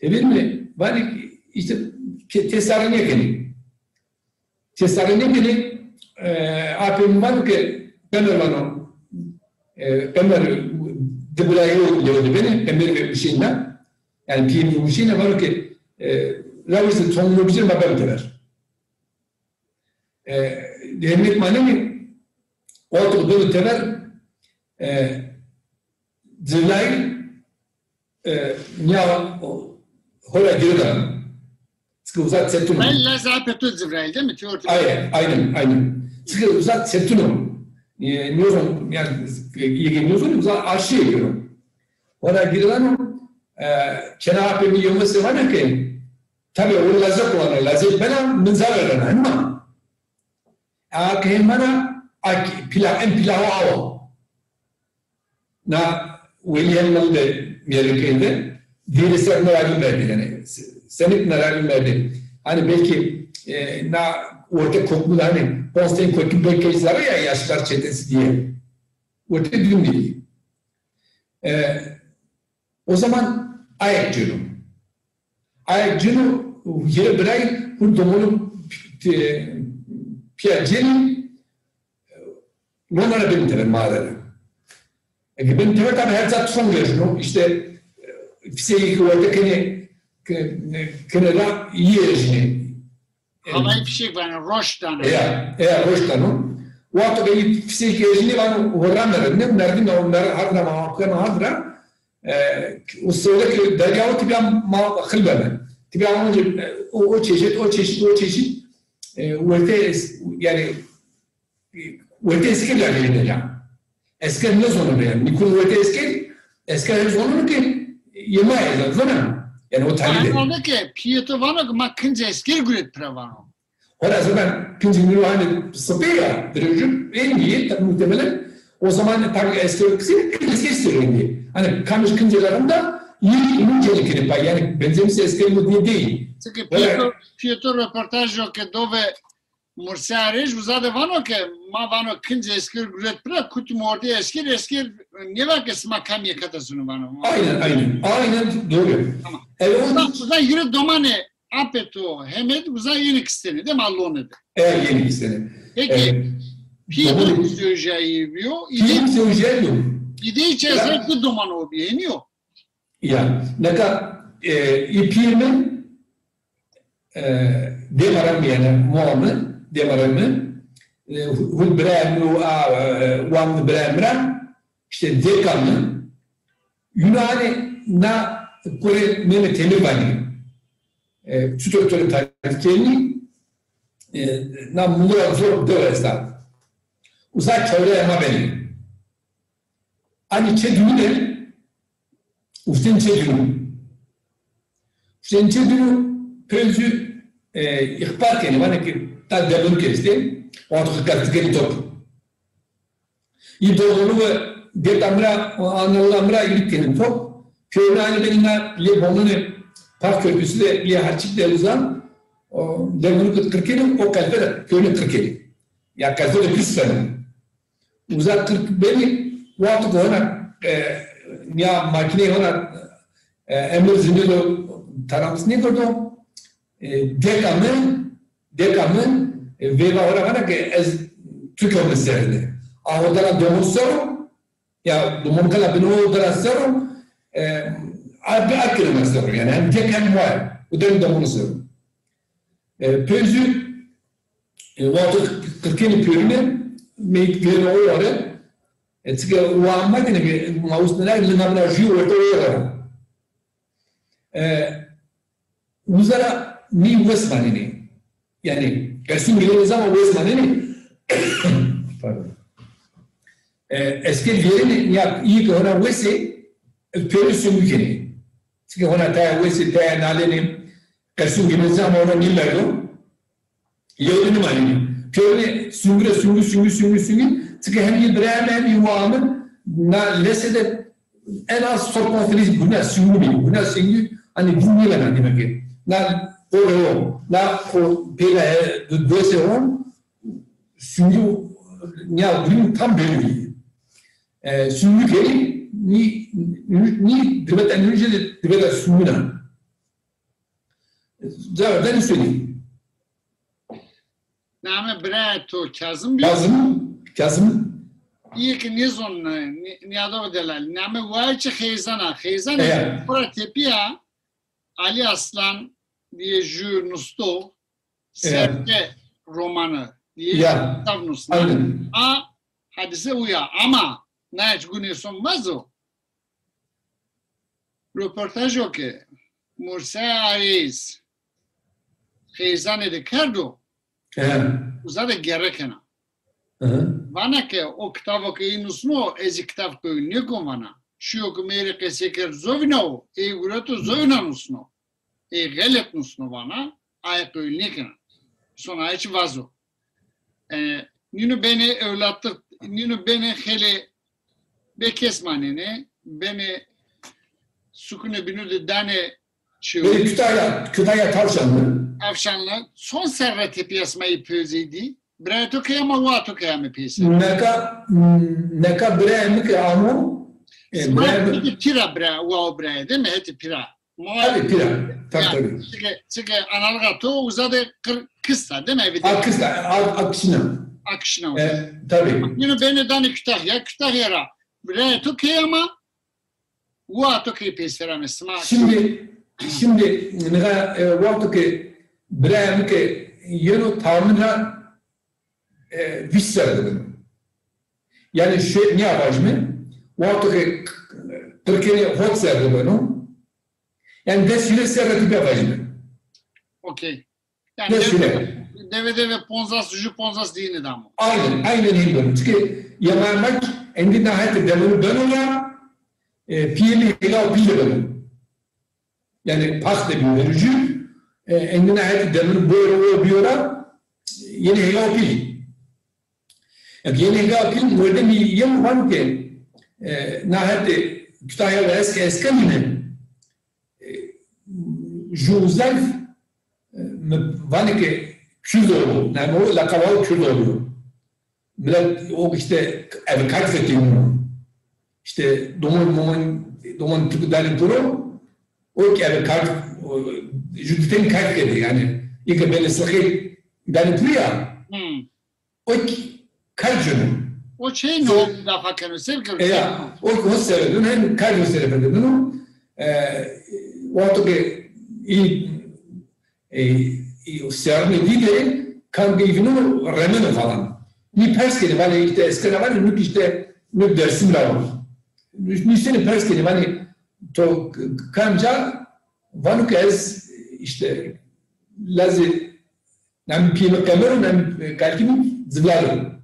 Teverê mi, vanê ke îşte ke-, têsare nêkenê. Têsare nêkenê, e, apê mi vano ke qemer vano, e, qemer di birayî yo lewe de benê, qemer ve Huseyîn na. Yani pîyê mi Huseyîn na vano ke, e, rawêr se tongûno bicêr ma beme tever. E, hêrmêk manenê, wexto ke beno tever, e, Civlayî, e, nîya ho ra girêdano. Çike uza çetin o. Ben lazê apê to Civlayî değil mi? Tîyo ortê. Aynen, aynen, aynen. Çike uza çetin o. E, nîyozon, yani, yê ke nîyozon uza arşîye gêno. Ho ra girêdano, e, kena apê mi yewmese vana ke, tabi o lazek vano, lazek bena, mi ca verdana, hema. A ke hema ra, a ke pîla, en pîla ho awa. Na Welî Helmalı de mêrikê de, dîre ser na ra vî merdî, yani, se-, senik na ra vî merdî. Hani belki, e, na orte koklu da, hani, Konstantin Kokî belki zerre ya yaşlılar çetesi diye. Orte düğün dedi. E, O zaman ayek cêno. Ayek cêno, hîrê birayî, hûn domonû pi-, pîya cênî, Lona ra benî tever, mağara ra. Eke benî tever, tabi her ca tufong vejîno, işte, fîsêkî ke werte kenê, ke-, kenê ra, yî erjînê. Havayî fîsêk vanê, roş dano. Eya, eya, roş dano. Wexto ke yî fîsêkî erjînê vano, ho ramere, ne merdîm ya, o mer-, hard ra ma, kena hard ra, e, o sewde ke derya o tîbîya ma xil beme. Tîbîya onca, e, o, o çeşit, o çeşit, o çeşit, e, werte es-, yanî, werte esker ra vêrde ca. Esker nêzono bîya. Nîkûn werte esker, esker hep zonono ke yê ma yê, zonan. Yanî o talî de. Herhalde ke pîyê to vano ke ma kincê esker guret pira vano. Hora zaten kincê mi ro hanî sipê ya, direwjû, êndî yê, muhtemelen o zaman tabii esker kısê, esker sirrî. Hanî kamij kincê lafında yê mi cênî kenê pay. Yanî benzemiş esker mi diye değil. Çike pîyê to, pîyê to roportaj o ke do ve Murse Arêj uza de vano ke ma vano kincê esker guret pira, kutîme ortê esker, esker nêva ke sima kamîye kata zûnî vano. Aynen, aynen. Aynen doğru. Tamam. Evet, o uza, uza yürü domanê apê to Hemed uza yenî kîstenê, de ma lonê de. Evet, yenî kîstenê. Peki, pîyê to zewjîyayî bîyo? Pîyê mi zewjîyayî bîyo. Îdî çi ez di doman o bî, henî yo? Ya, neka, e, î pîyê mi, e, dêmara mi, yanî moa mi, dêmara mi, e, hu-, hul birayê mi û a, e, wan di birayê mi ra, îşte dêka mi, yûnanî na kurê Mehmet Emir vanî. E, çutur to rê tarîf kenî, e, na mulu ra zor dew esta. Uza kewreyê ma benî. Anî çê dûnî de, Uştên çê dûnî. Uştên çê dûnî pey zû, e, îxbar kenê, vanê ke ta Demûrke estê, wexto ke qeftikerî top. Î dormonu ve dêka mi ra, analga mi ra îlîk kenê top. Pêrune hanî benî na lê bonunê Park Köprüsü de, lê Herçik de uza, o Demûrke qir kenê, o qelfe de pêrune qir kenê. Ya qelfe de pîs benê. Uza qir benî, wexto ke hona, e, nîya makîneyê hona, e, Emir zî nêdo, taramis nêkerdo, e, dêka mi, dêka mi, e, veyva hona vana ke ez tu kewme serre de. A ho dana domon ser o, ya domon kala bino ho dana ser o, e, a, a kewme ser o. Yanî hem dêk hem moa. O dana domon ser o. E, pey zû, e, wexto qir kenê pêrune, meyît gêno o ware. E, çike wa ma gêne ke ma usnena, linga mi ra jû werte o ware. E, uza ra nî wes manenê. Yanî, qesûn gênenê zama wes manenê. Pardon. E, esker vêrenê, ya, î ke hona wes ê, e, pêrune sungû kenê. Çike hona taya wes ê, taya nalenê, qesûn gênenê zama hona nêmerdo. Yew de nêmanenê. Pêrune sungû ra sungû, sungû, sungû, sungû. Çike hem yê birayê mi hem yê waa mi na lese de en az sor konflî guna sungû bî. Guna sungû, hanî din nêvena demek ki. Na o rewo, na o pêra he, do-, dose o, sungû, ya durum tam belli değil. E, sungû kenî, nî, nî, nî dibeta nûnce de dibeta sungûna. Cevap ben söyleyeyim. Name birayê to Kazım bî? Kazım, Kazım. Îyê ke nêzon, nî-, nîyado delal. Name wayê çi Xeyzan a. Xeyzan a. Eya. Xora tepîya Ali Aslan diye jû nusto, Serçe romanı diye kitab nusna. Aynen. A hadise uya. Ama naye çi gunê son vazo. Roportajo ke Murse Arêz Xeyzanê de kerdo, uza de gerre kena. Vana ke o kitavo ke ê nusno, ez zî kitav qewil nêkon vana. Şîyo ke mi ê rê qesey kerd zovîna o, ê gureto zovîna nusno. Ê xelet nusno vana, aye qewil nêkena. Son aye çi vazo. E, nîno benê ewlatlik, nîno benê xeylê bêkes manenê, benê sukunê bînû de danê çew. Benê Kütahya, Kütahya Tavşanlı. Tavşanlı. Son serre tepîya sima yê peyser dî. Birayê to keye ama, waa to keye ame peyser? Neka, neka birayê mi ke amo, e, sima birayê mi hetê pîra bira, waa o birayê, değil mi? Hetê pîra. Tabii, pîra. Tabii, tabii. Çike, çike analga to uza de qir-, kista, değil mi? Evi de. A kista, a, a kişina. A kişina. E, tabii. Yine benê danê Kütahya, Kütahya ra. Birayê to keye ama? Wa to ke peyser ame, sima. Şimdi, şimdi nika, e, wexto ke birayê mi ke yeno, taxmin ra, e, vîst serre de beno. Yanî şu nîya vajîme, wexto ke qirkenê hot serre de beno, yanî des hîrê serre de bîya vajîme. Okey. Yanî dewe, dewe, dewe ponzas, ju ponzas dîne damo. Aynen, aynen hîn beno. Çike yema yemek endî na hetê deminu beno ra, e, pîyê mi hêga û pîl de beno. Yanî pax de bîyo verujî, e, endî na hetê deminu boy ro o bîyo ra, yenê hêga û pîl. Eke yenê hêga û pîl, werdemî yeno vano ke, e, na hetê Kütahya ra ez ke esker vîne, e, ju zerf, e, mi vanê ke Kürdoğlu, yanî o leqeba o Kürdoğlu. Milet o îşte eve kak fetîno. Îşte domon, domon, domon tiku danê piro, o ki eve kak, o, ju dîtên kak fetî, yanî, î ke benê sixê danê piro ya, hmm, o ki kak ceno. O çey no dafa keno, sevkero. E, ya, o ki o sere dun, hem kak o sere fetîno. E, wexto ke î e, e, serrînê dî de kam ke î vîneno remeno falan. Nî pers kenê, vanê îşte esker ra vanê, nûk îşte, nûk Dersim ra wo. Nî senî pers kenê, vanê to k-, kamca, vano ke ez îşte lazê, na mi pîyê mi Qemer o, na mi, e, kalikê mi Zivlal o.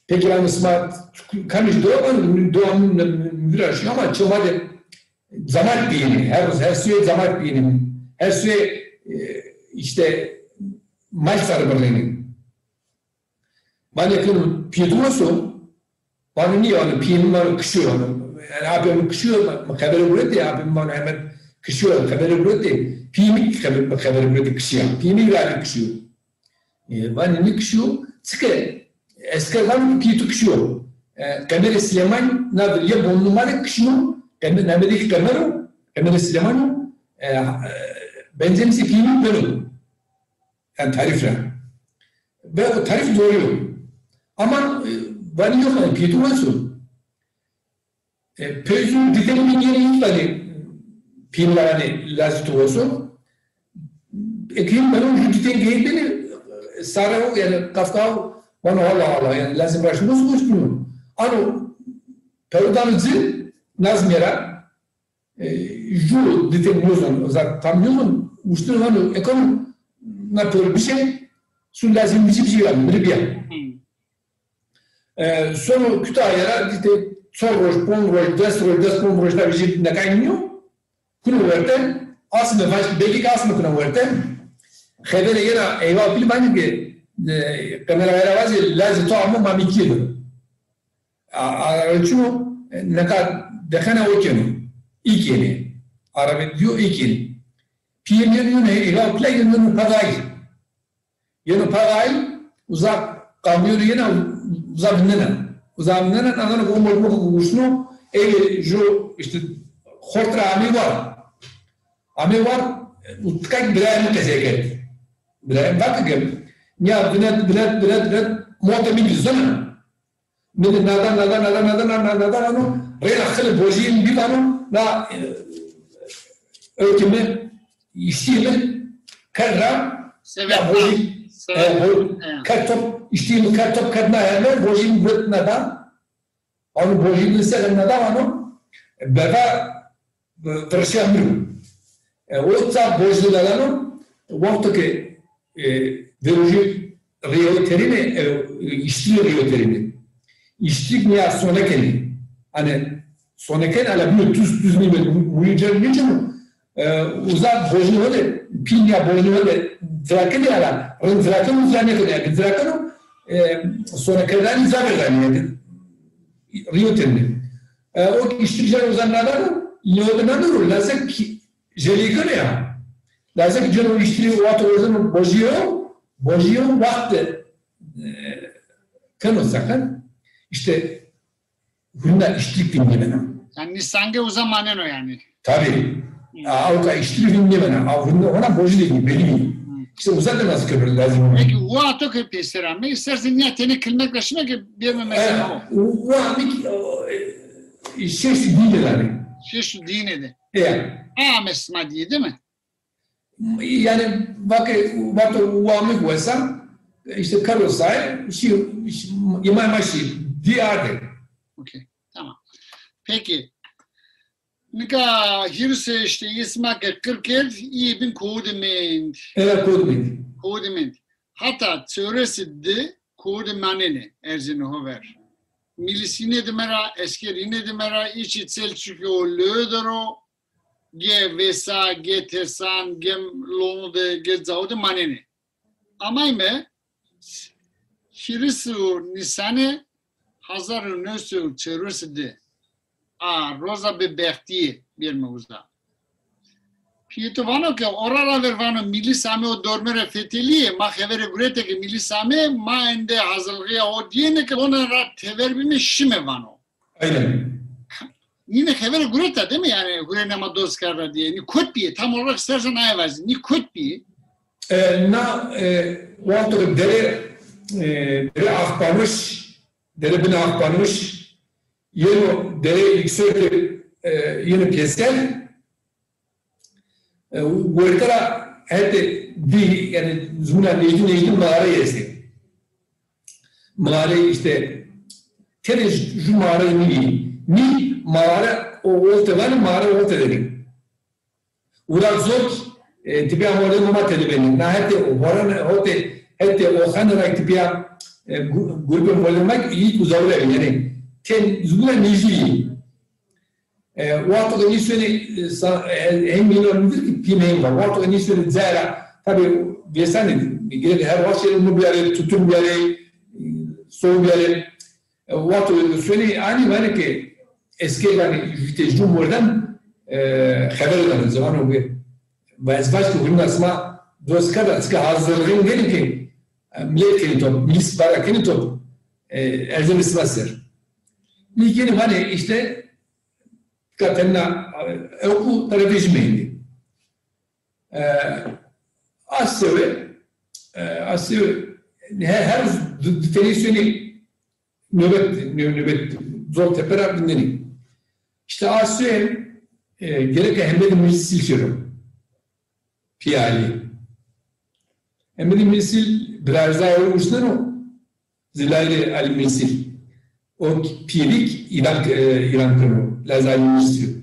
Peki, vano sima kamij dewa, vano dewa mi vîra şî, ama çê ma de zamat bîyênê. Her, her suye zamat bîyênê. Her suye, e, îşte maç sarı birrênê. Vanê ke pîyê to wes o? Vano nîya, vano pîyê mi, vano, kişîyo, vano. Yanî apê mi kişîyo, mi xebere guretê, apê mi, vano, hemen kişîyo, xebere guretê. Pîyê mi xebere, xebere guretê kişîya. Pîyê mi vîra kişîyo. E, vanê nêkişîyo, çike esker vano pîyê to kişîyo. E, Qemerê Silêmanî na virîye bonunê ma de kişîno, Qemer-, namê de kî Qemer o, Qemerê Silêmanî o, e, e, benzemîşê pîyê mi beno. Yanî tarîf ra. Ve o tarîf doğru yo. Ama, e, vanê yok, yanî pîyê to wes o. E, pey zû dîtên mi yenê, î vanê pîyê mi ra vanê lazê to wes o. Eke hîn beno, ju dîtên ke hîn benê, e, sare o, yanî kafka o, vano Allah Allah, yanî lazê mi ra şino, wes o, wes o. Ano, pero dano ci, Nazmîye ra, e, ju dîtên nêzon, zaf tam nêzon, uştîno vano, eke na pero bişê, su lazê mi bicî bicî ya, mi rê bîya. Hmm. E, sono Kütahya ra dîtê çor roj, ponc roj, des roj, des ponc roj na vejî nekay nîyo. Kuno werte, asme vaj, belkî ke asme kuno werte. Xebere yena eyva pîl vanê ke, e, Qemer Ağa ra vajê, lazê to amo, ma mîkîye de. A, a, çuno, e, neka dexena o keno. Î kenê. Arabet dîyo, î kenê. Pîyê mi yeno, yeno, eyva pîl a yeno, yeno pagay. Yeno pagay, uza kamyonu yena, uza vindena. Uza vindena, na dano ke o mordemo ke guşno, ey ju, îşte, xort ra amê war. Amê war, u tika kî birayê mi qesey kerd. Birayê mi vake ke, nîya vinet, vinet, vinet, vinet, mordê mi kî zona. Mi de nada, nada, nada, nada, nada, nada, nada, ano, reyna xilê bojîyê mi bî vano, na, e, ewkê mi, îştîyê mi, kerd ra, ya bojî, e, bo-, kerd top, îştîyê mi kerd top, kerd na heme, bojîyê mi vet nada. Ano bojîyê mi se nada, ano, berva, e, virişîya mi ro. E, o ca bojî de lalano, wexto ke, e, verujî rîyewe terîne, e, îştirî rîyewe terîne. Îştirî nîya sone kenê. Hani sone kenê, ala bîyo tuz, tuz nîme, muyu cem nîceno. E, uza bojî ho de, pîl nîya bojî ho de virakenê ala, rind virakenê, uza nêkenê. Eke virakeno, e, sone kerdanî uza verdanê. Rîyewe terîne. E, o îştirî ceno uza nadano, nîyawe de nano ro, lazek jelî keno ya. Lazek ceno îştirî wexto wazeno bojîyo, bojîyo wext de, e, keno seqet. Îşte hunda îştirî vîndî bena. Yanî nîsange uza maneno yanî. Tabii. Hı. A, awka îştirî vîndî bena. A, hunda hona bojî de vîndî, belî vîndî. Hı. Îşte uza de nas kebir lazim. Peki, wa to ke peyser ame, îstersen nîya tenê kilmek ra şime ke bême mesela. E, wa mi ki, o, e, şeş dî de yani. Şeş û dîne de. Ya. Ha, ame sima dîye, değil mi? Yani, vake, vato wamik wesa, işte Carlos Sae, şi, şi, yema ma şi, dî arde. Okey, tamam. Peki. Nika hîris û heştê, yê sima ke qir kerd, îyê bin kowû de mend. Evet, kowû de mend. Kowû de mend. Hata çewres û di kowû de manenê, erzêne ho ver. Milis îne dime ra, esker îne dime ra, îçî Selçukî o lewe der o, ge vêsa, ge tersan, ge lonu de, ge cawo de manenê. Amayme hîris û Nîsanê hezar û new sey û çewres û di. A roza bêbextîye bêrme uza. Pîyê to vano ke ora ra ver vano milis ame o dorme ra fetelîye, ma xevere gurete ke milis ame, ma ende hazirlixîya ho dîyêne ke lone ra tever bîme şîme vano. Aynen. Nîne xevere gureta, değil mi? Yani hurêne ma doz kerda diye. Nî kot bîye, tam olarak istersen aye vazî. Nî kot bîye. E, na, e, wexto ke dere, e, dere axpanmiş, dere bine axpanmiş, yeno dere yüksek, e, yeno pêser, e, werte ra hetê dî, yani zumuna nejdî nejdî mağara estê. Mağara işte, tenê ju mağara nîyê. Nî mağara o olte vanê, mağara olte de nî. Ura zot, e, tepîya mordemê ma tede benê. Na hetê horan, hotê, hetê oxanê ra tepîya, e, gu-, grubê mordemê ma îyî uzawî ra bî. Yanî, ten zumuna nejdî yî. E, wexto ke nîsonê, e, sa-, e, hem înan mi dir ki pîyê mi hem va. Wexto ke nîsonê cayê ra, tabî vêsanê, gerek her waxt şêrê mi biyarê, tutun biyarê, e, sow biyarê. E, wexto ke nîsonê anî vanê ke esker, yanî jütê ju mordem, e, xever danê, ziwano bi. Va ez vaj ke hurîna sima doz kerda, çika hazirlixîn gênê ke, e, milet kenê top, milis bara kenê top, e, erzê mi sima ser. Nî gênê vanê işte, Tika tena, e, ewk û terefê jî mendî. E, a sewe, e, a sewe, her, her di, di tenî suyê nöbet, nö-, nöbet zor tepe ra vindenî. İşte a sewe, e, gereke hembe de meclis sil şêro. Pîyê Alî. Hemedî Mîrsil birarzayê û uşneno, Zilalê Alî Mîrsil. O pîyêvîk îlan, e, îlan keno. Lazê Alî Mîrsil,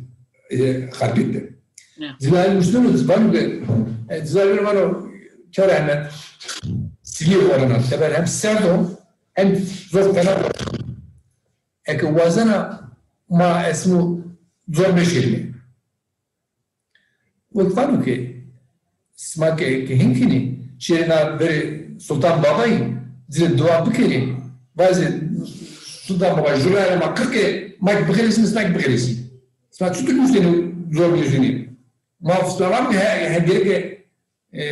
e, Xarpêt de. Ya. Zilalê uşneno, vano ke, e, Zilalê vano, Kewr Ehmed, silî orena, teber hem serd o, hem zor fena o. Eke wazena ma esmu zor meşêrîme. Wek vano ke sima ke, ke hên kenî, şêrê na verê Sultan Babayî, ci rê dua bikerê, vazê Sultan Baba, ju raya ma qir ke, ma kî bixelesîme, sima kî bixelesî. Sima çitur nuştêne zor nêzûnê? Ma sima vamî he, he gereke, e,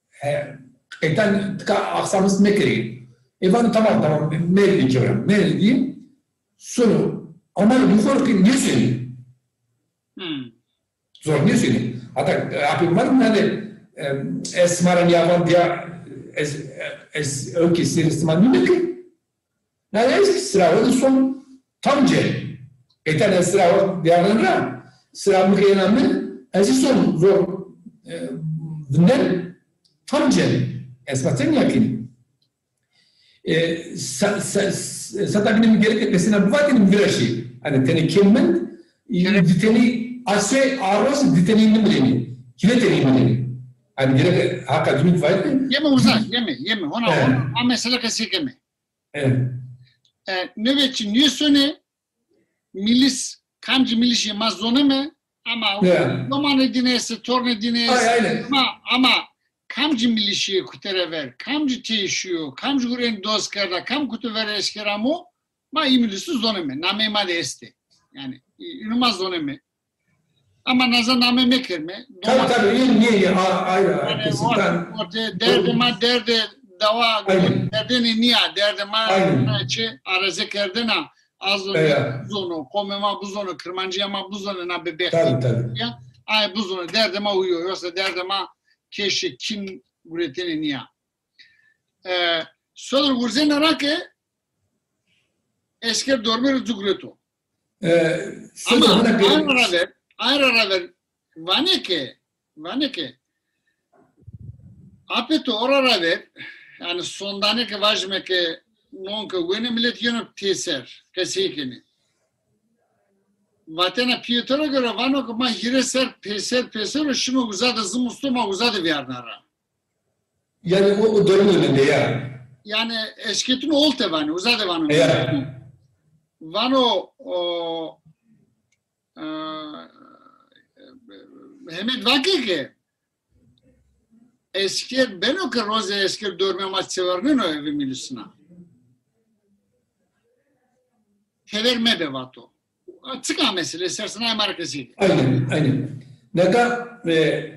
he, qeytan tika axsamist mekerê. E vano tamam, tamam, merdî kewra, merdî. Sono, ama nîxor ke nêsonê. Hmm. Zor nêsonê. Hata, e, apê ma nade, e, ez sima ra nîya van diya, ez, ez ewkê sêrê sima nîme ke. Nade ez kî sira xo de son tam cen. Qeytan ez sira xo diya ren ra, sira mi ke yena mi, ez kî son zor, e, vinden tam cen. Ez ma tenîya kenî. E, sa-, sa-, sata bîne mi gereke qesêna bivatêne mi viraşê. Hani tenê kêm mend, e, di tenî asê arroz, di tenî nimrênê. Hîrê tenî nimrênê. Hani gereke haqa cumît vayt. Yeme uza, yeme, yeme. Hona, hona. A mesele qesê keme. Evet. E, nöbetçi nêsonê, milis, kamcî milişê ma zoneme, ama domanê dîne estê, tornê dîne estê, ama, ama kamcî milişîye kute ra ver, kamcî tey şîyo, kamcî hurênî doz kerda, kam kute ver esker amo, ma î milisi zoneme, nameyê ma de estê. Yanî, î-, înu ma zoneme. Ama naza name mekerme. Tabii, tabii, iyi, iyi, iyi. A-, ayrı, ayrı, yani, kesin. Orte, orte, derdê ma, derdê dawa, derdêne nîya, derdê ma, çi areze kerdena, a zonê, bizono, qomê ma bizono, kirmancîya ma bizone, na bêbextî ya, ay bizono, derdê ma uyo, yoksa derdê ma keşê kîn guretêne nîya. E, sodir wurzêne ra ke esker dormê rê ci gureto. E, Ama aye ra ver, aye ra ver, vanê ke, vanê ke, apê to ora ra ver, yanî son danê ke vajîme ke non ke wenê milet yeno pêser, qesey kenê. Vatena pîyê to ra gore vano ke ma hîrê ser pêser, pêser o şîme uza de, zimusto ma uza de vîyarna ra. Yanî o, o dormê mendê ya. Yanî eşketûn olte vanê, uza de vano. Ya. Vano o, e, Hemed vake ke esker beno ke rozê esker dormê ma çewerneno eve milisina. Tever mebe vato. Çika mesele, esersen ay ma ra qesey ke. Aynen, aynen. Neka, e,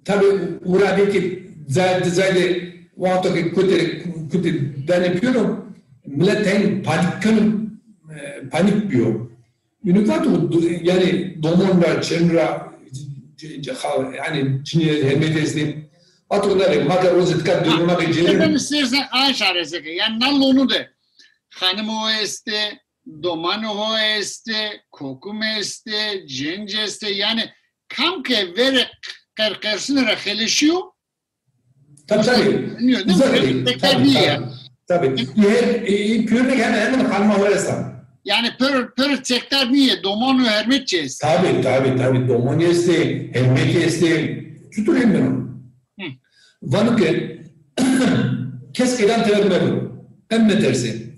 Tabî ura de ki cayê, cayê de wexto ke kutê, kutê danê pêro, milet tayîn panîk keno, e, panîk bîyo. Înû vato, yanî domon ra, çên ra, c-, c-, c-, ha-, yanî cinî hermetî estê. Vato na rê, ma ke rozê tika dormê ma ke cêrên. Sêrsen, sêrsen, a şarê se ke. Yanî na lonû de xanimo estê, domanê ho estê, kokim estê, cênc estê. Yanî kam ke verê qer-, qerqersine ra xeleşîyo. Tabî, tabî. Nîyo, değil mi? Uzak değil. Tabî, tabî. Tabî. Her, e, e, pêro de hemen hemen xanima ho esta. Yanî pêro, pêro çekdar nîyê, doman û hermet çi estê. Tabî, tabî, tabî. Doman estê, hermetî estê. Çutur hemeno? Hı. Vano ke kes qeydan tever mebo. Qe metersê.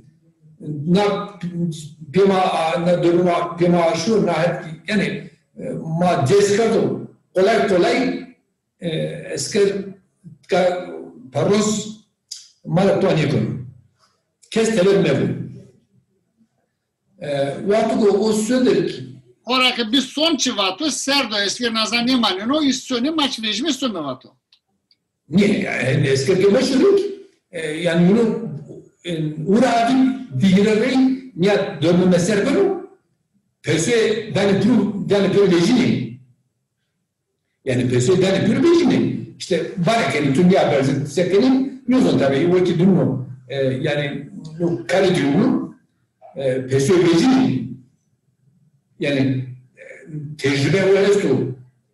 Na pê ma, na dormê ma pê ma aşo, na het, yanî, e, ma dest kerdo. Kolay kolay, e, esker ka peros ma ra toa nêkeno. Kes tever mebo. E, wexto ke o sodir ki. Xora ke bi son çi vato, serd o, esker naza nêmaneno, î sonê ma çi vejîme some vato. Nê, yanî esker ke meşo ki, e, yanî yînû, e, ura adî digire rey, nîya dormê ma ser beno, pesoyê danê pêro, danê pêro vejînê. Yanî pesoyê danê pêro vejînê. Îşte bare kenê, tu nîya berzê se kenê, nêzon tabî, wekî dûno, e, yanî no karê dûno, e, pesoyê vejînê. Yanî, e, tecrube o esto.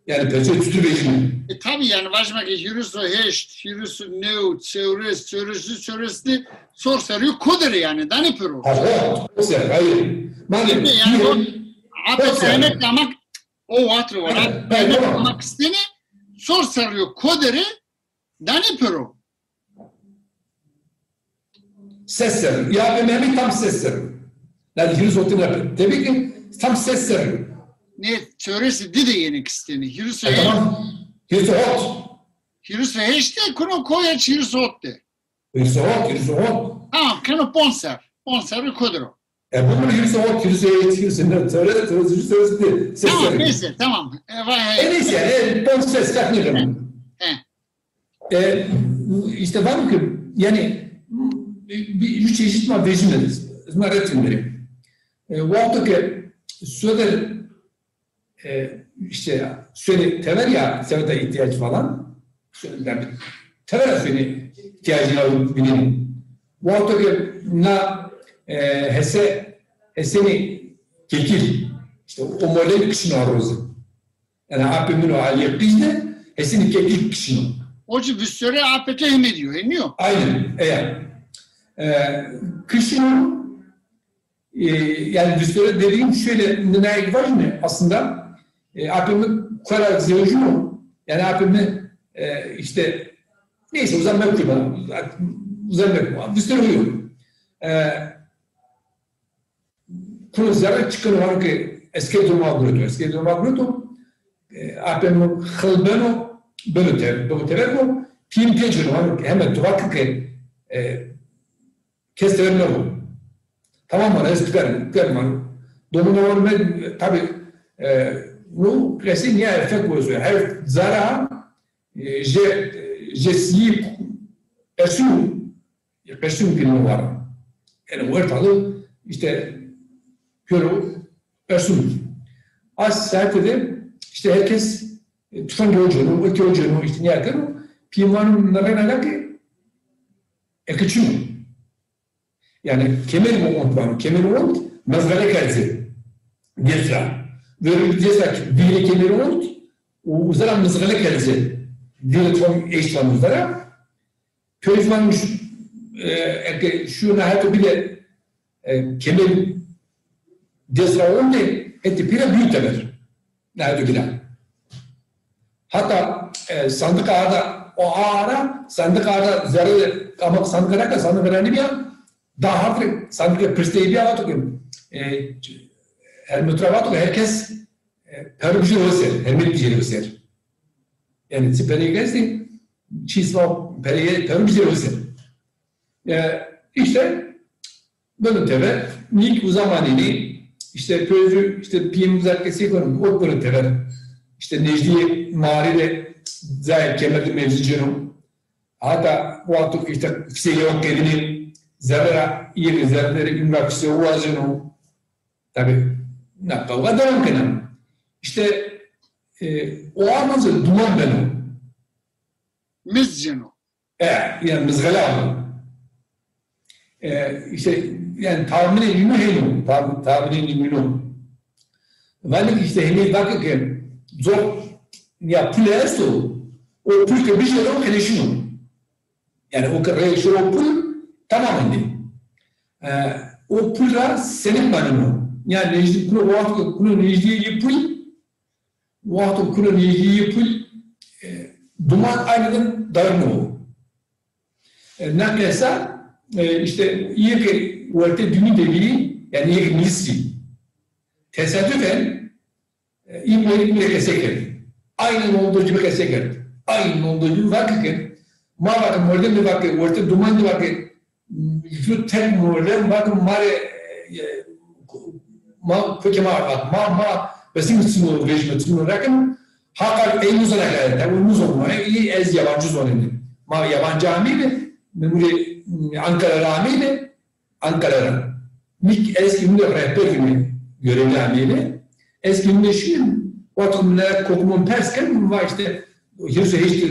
Yanî pesoyê çutur vejînê. E, tabî yanî vajîme ke hîris û heşt, hîris û new, çewres, çewres û di, çor serrî yo ko der ê yanî, danê pêro. Ha, ha, çor serrî, hayır. Madem, yanî o, apê Hemed ama O waxt ra wara, ha, ha, benek ama kistêne, çor serrî yo ko der ê, danê pêro. Ses serrî. Ya be memi tam ses serrî. Yanî hîris û hot. Tabii ki tam ses serrî. Nê, çewres û di de yenê kistêne. Hîris û hot. E, tamam. Hîris û hot. Hîris û heşt de kuno koya hîris û hot de. Hîris û hot, hîris û hot. Tamam, keno ponc serr. Ponc serrî ko der o. E, bu hîris û hot, hîris û hot, hîris û hot, hîris û hot, hîris û hot. Tamam, neyse, tamam. E, vay, e, neyse, e, ponc ses kat ne zaman? He. E, işte var ki, yanî, bir, bir çeşit ma vejîme, ma retin biri. E, wexto ke sodir e, işte, şöyle tever ya, seveta ihtiyaç falan. Şöyle, yani, tever ya şöyle ihtiyacına bilin. Bu hafta ki na, e, hese, heseni kekil. İşte o model kişino a rozî. Yanî apê min o Alîyê qij de, heseni kekil kişino. O ci vistore apê to heme dîyo, heniyo? Aynen, eya. E, kişino, E, yani vistore dediğim şöyle, ninaye vajîme aslında, e, apê mi kora zewjîno, yani apê mi, e, işte, neyse, uza mekul bana, uza mekul, vistore uyo. E, kuno zerre çikino vano ke esker doma gureto, esker doma gureto, e, apê mi xil beno, beno te-, beno tever bo, pîyê mi pê cêno, vano ke hemen tu vake ke, e, Kes tever mebo. Tamam vano, ez piker, piker vano. Domona vano me, tabi, e, no qesî nîya efek wezo. Her zara, e, je, je sîyî qersûn, qersûn gino vara. Yani wertalı işte pêro qersûn. A saete de işte herkes, e, tufengê ho cêno, eke ho cêno, işte nîya keno, pîyê mi vano merrena la ke, eke çin o. Yani kemerî mi ont vano, kemerî ont, mezgale kerd ci. Dês ra. Verû dês ra vîrê kemêrî ort û uza ra mizxile kerd ci. Vîrê ton eşt van uza ra. Pêwîz van, e, eke şû na heto bîle, e, kemêr dês ra ondê, hetê pî ra bîyo teber. Na heto bîle. Hata, e, sandiqa arda, o ara, sandiqa arda zerre, ama sandiqa ra ke, sandiqa ra nêbîya, da harfrê sandiqê pirsteyî bîya, vato ke, e, hermit ra vato ke her kes, e, perû bijêro ser, hermit bijêro ser. Yanî çi pereyêk estê, çî sima pereyê, perû bijêro ser. E, îşte, beno tever, nîk uza manenê, îşte pêwîz, îşte pîyê mi uza qesey keno, ot beno tever. Îşte nejdîyê marî de cayê kemer de mevzû cêno. Hata wexto îşte fisê yew qedînê zerre ra, îyê zerre ra ûn ra fisê wazeno. Tabî, na qewxa dewam kena. Îşte, e, o armanc de duman beno. Mizc cêno. E, yanî mizxele amo. E, îşte, yanî tahmînê nîno hêno, tahmî-, tahmînê nîno. Vanê ke îşte hênî vake ke cof ya pule esto, o pul ke bijêro hênî şino. Yanî o ke reyê şoro pul tamam endî. E, o pul ra senik maneno. Yanî nejdî kuno, wexto ke kuno nejdîyê pul, wexto kuno nejdîyê pul, e, duman aynî de dayîno. E, na qesa, e, îşte îyê ke wertê dûnî de bî, yanî îyê ke nîsî. Tesadüfen, e, î mêrik mi rê qesey kerd. Aynen olduğu gibi qesey kerd. Aynen olduğu gibi vake ke, ma vake mordemî vake, wertê duman de vake, ju tek mordem vake ma rê, e, ma, kokê ma vake, ma, ma, besim çimo vejîme, çimo rakim, Haqar ey nizona ke, tabî nizon ma, ey ez yabancî zonenê. Ma yabancî amîme, memurê, m, Ankara ra amîme, Ankara ra. Nîk ez kî hînê rehber vînê, görevli amîme. Ez kî hînê şîyim, wexto mi na kokimon pers kerd, mi va îşte, hîris û heşt,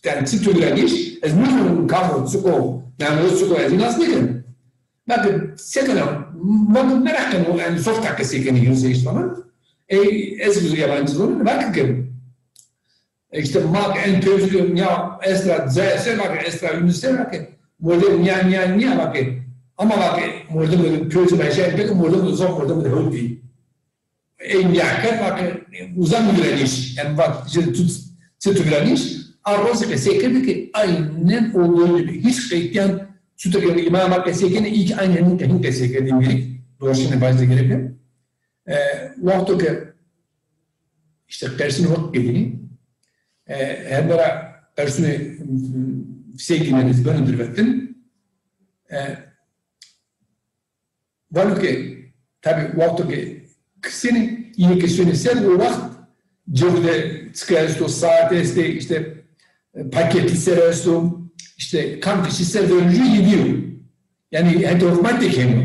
yanî çi tu vîra nîş, ez nizon kam o, çik o, name o çik o, ez înas nêken. Vake, se kena, vake meraq keno, yanî zaf ta qesey kenê hîris û heşt zonan. Ey, ez zî yabancî zonan, vake ke. E, îşte ma ke en pêwîz ke nîya est ra cayê ser, vake est ra ûnî ser, vake mordem nîya, nîya, nîya, vake. Ama vake mordem de pêwîz ma şî, peki mordem de zaf mordem de hewt bî. Ey nîya kerd, vake uza mi vîra nîş. Yanî vake, jê tu, çi tu vîra nîş. A roze qesey kerdî ke aynen olduğu gibi. Hîç qeytîyan çutir ke îma ma qesey kenê, î kî aynen hîn qesey kerdî mêrik. Doğrusunu bacde gerek. E, wexto ke îşte qersûnê wext gêdînî, e, hemera qersûnê, m, fisê gînenê zî beno dirvetin. E, vano ke, tabî, wexto ke kisenê, îyê ke şonê ser, o wext cebî de çike esto, saet estê, îşte, e, paketî ser esto, îşte, kam ke şî ser verû jû, î dîyo. Yanî hetê hukmatî de keno.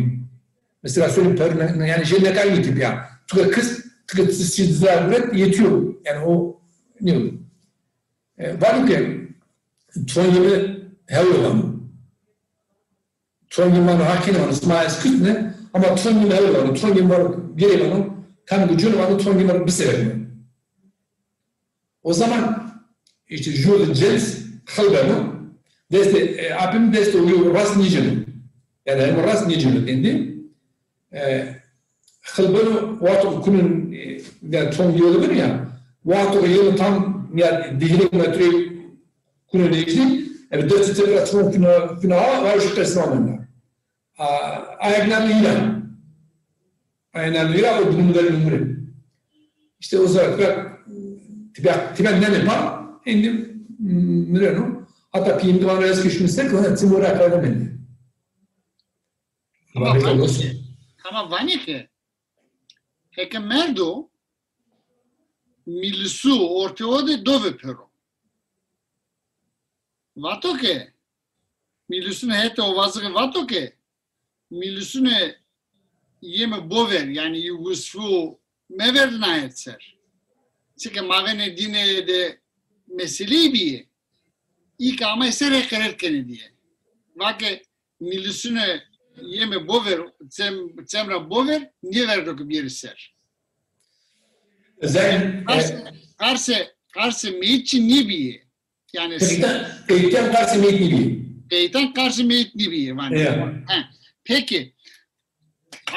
Mesela, şonê perû, yanî jê neqelnî tepîya. Tu ke kis, tu ke çi, çi dizra guret, yetîyo. Yanî o, nîyo. E, vano ke, ton yeme hewlo vano. Ton yeme vano, ha kî nêvano, sima ez kiştine, ama ton yeme hewlo vano, ton yeme vano, gêrê vano, kam ke cono vano, ton yeme vano, biserekno. O zaman îşte jû de cins xil beno. Destê, e, apê mi destê yew rast nêceno. Yanî hema rast nêceno tendî. E, xil beno, wexto kuno, e, yanî ton yew de beno ya. Wexto yew tam ya di hîrê metre kuno nêjdî. E, destê tepî ra ton kuno, kuno ha, vajî qesna menda. A, ayak name îra. Ayak name îra, o binû ver numre. Îşte o zaman tiba, tiba, tiba neme pa, endî, m, mireno. Hata pîyê mi de vano ez kî şîme ser, hona çimo ra kayda mendî. Ama vanê ke, ama vanê ke, heke merdo, mîlisû ortê o de do vepero. Vato ke, mîlisûnê hetê o vazixî vato ke, mîlisûnê yeme bover, yanî î wisfû mever di na het ser. Çike mavênê dîne de meseleyî bîye, î ke amay ser heqeret kenê dîye. Va ke mîlisûnê yeme bover, çem, çem ra bover, nêverdo ke bêrî ser. Özel, e, Qarsê, Qarsê, Qarsê meyit çi nêbîyê. Yani qeytan, qeytan Qarsê meyit nêbîyê. Qeytan Qarsê meyit nêbîyê, vanê. Ya. He. Peki,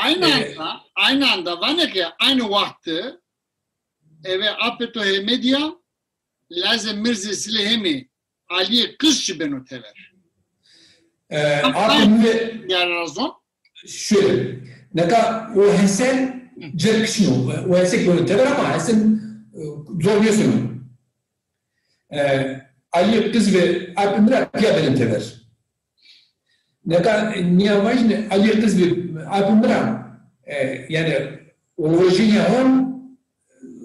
aynı E, anda, aynı anda vanê ke aynı wexti eve apê to Hemedî ya, lazê Mirzê Silêhemî, Aliyê Qiz çi beno tever. E, Tam apê aynı mi ve yer razon. Şöyle, neka o Hesen Hı. cerkişino, o Hesen ki beno tever ama Hesen, e, zor nêsono. E, Aliyê Qiz ve apê mi ra pîya benê tever. Neka, e, nîya vajîne, Aliyê Qiz ve apê mi ra, e, yani, olvojînîya hon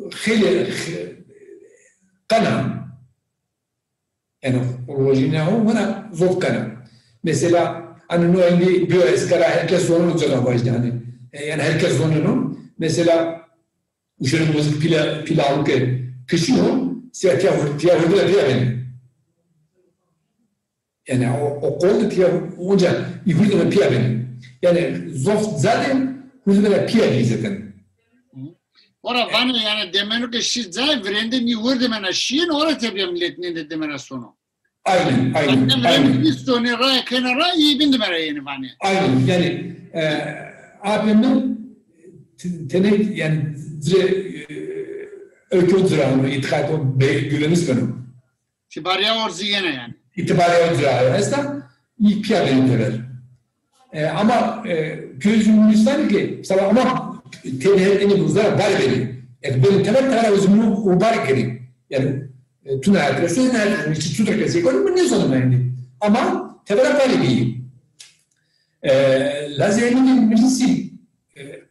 xeylê, xe-, qena. Yani, olvojînîya hon wina zof qena. Mesela, hani, no êndî bîyo eskera, herkes zoneno, cena vajîne, hani. E, yani, herkes zoneno. Mesela, uşêno mozik pîle, pîle aluke kişîno, sîya tîya hur-, tîya hurdî ra pîya benê. Yani o, o qol de pîya, onca î hurdî ra pîya benê. Yani zof ca de hurdî ra pîya bî zaten. Ora vanê yani demenu ke şî cayê virênde nî hurdî mena şîyêne, ora tepîya milet nênde dime ra sono. Aynen, aynen, aynen. Nî sonê ra kena ra, î bîn dime ra yenê vanê. Aynen, yani, e, apê mi te-, tenê, yani, cire, e, öykü cira, îtîqat o be-, güvenîs beno. Îtîbarîya o zî yena yani. Îtîbarîya o cira esta, î pîya benê tever. E, ama, e, pîyê zî mi nîstanê ke, mesela ama têde het enê bi uza ra barê benê. Ek benê tever, tever ra o zî mi o barê kenê. Yani, e, tu na het ra, tu na het ra, çi tu da kesê kon, mi nêzoneme yani. Ama tever ra barê bîyî. E, lazê Hemedî Mirzî, e,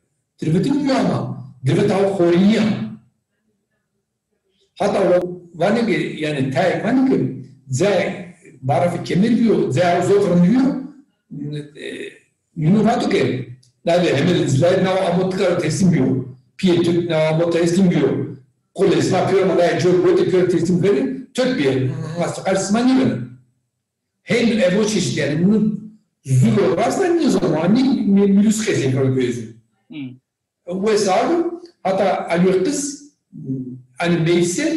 dirvetî nîyo ama, dirveta xo xorînî ya. Hata o vanê ke, yani tayê vanê ke cayê Barafê Kemer bîyo, cayê zof rind bîyo, e, nîno vato ke, navê Hemedê Cilayî nawa amo tika ro teslîm bîyo. Pîyê Tirk nawa amo teslîm bîyo. Qulê sima pêro ma nayê cor wetê pêro teslîm kenê, Tirk bîye. Ma soqar sima nîbeno. Hên evo çeşit yani, bunu zû ro rast a nîzano, nî, nî, mîlus qesey keno pêro zû. Hmm. Wes ard o, hata Alîyo Qiz, hani meyit ser,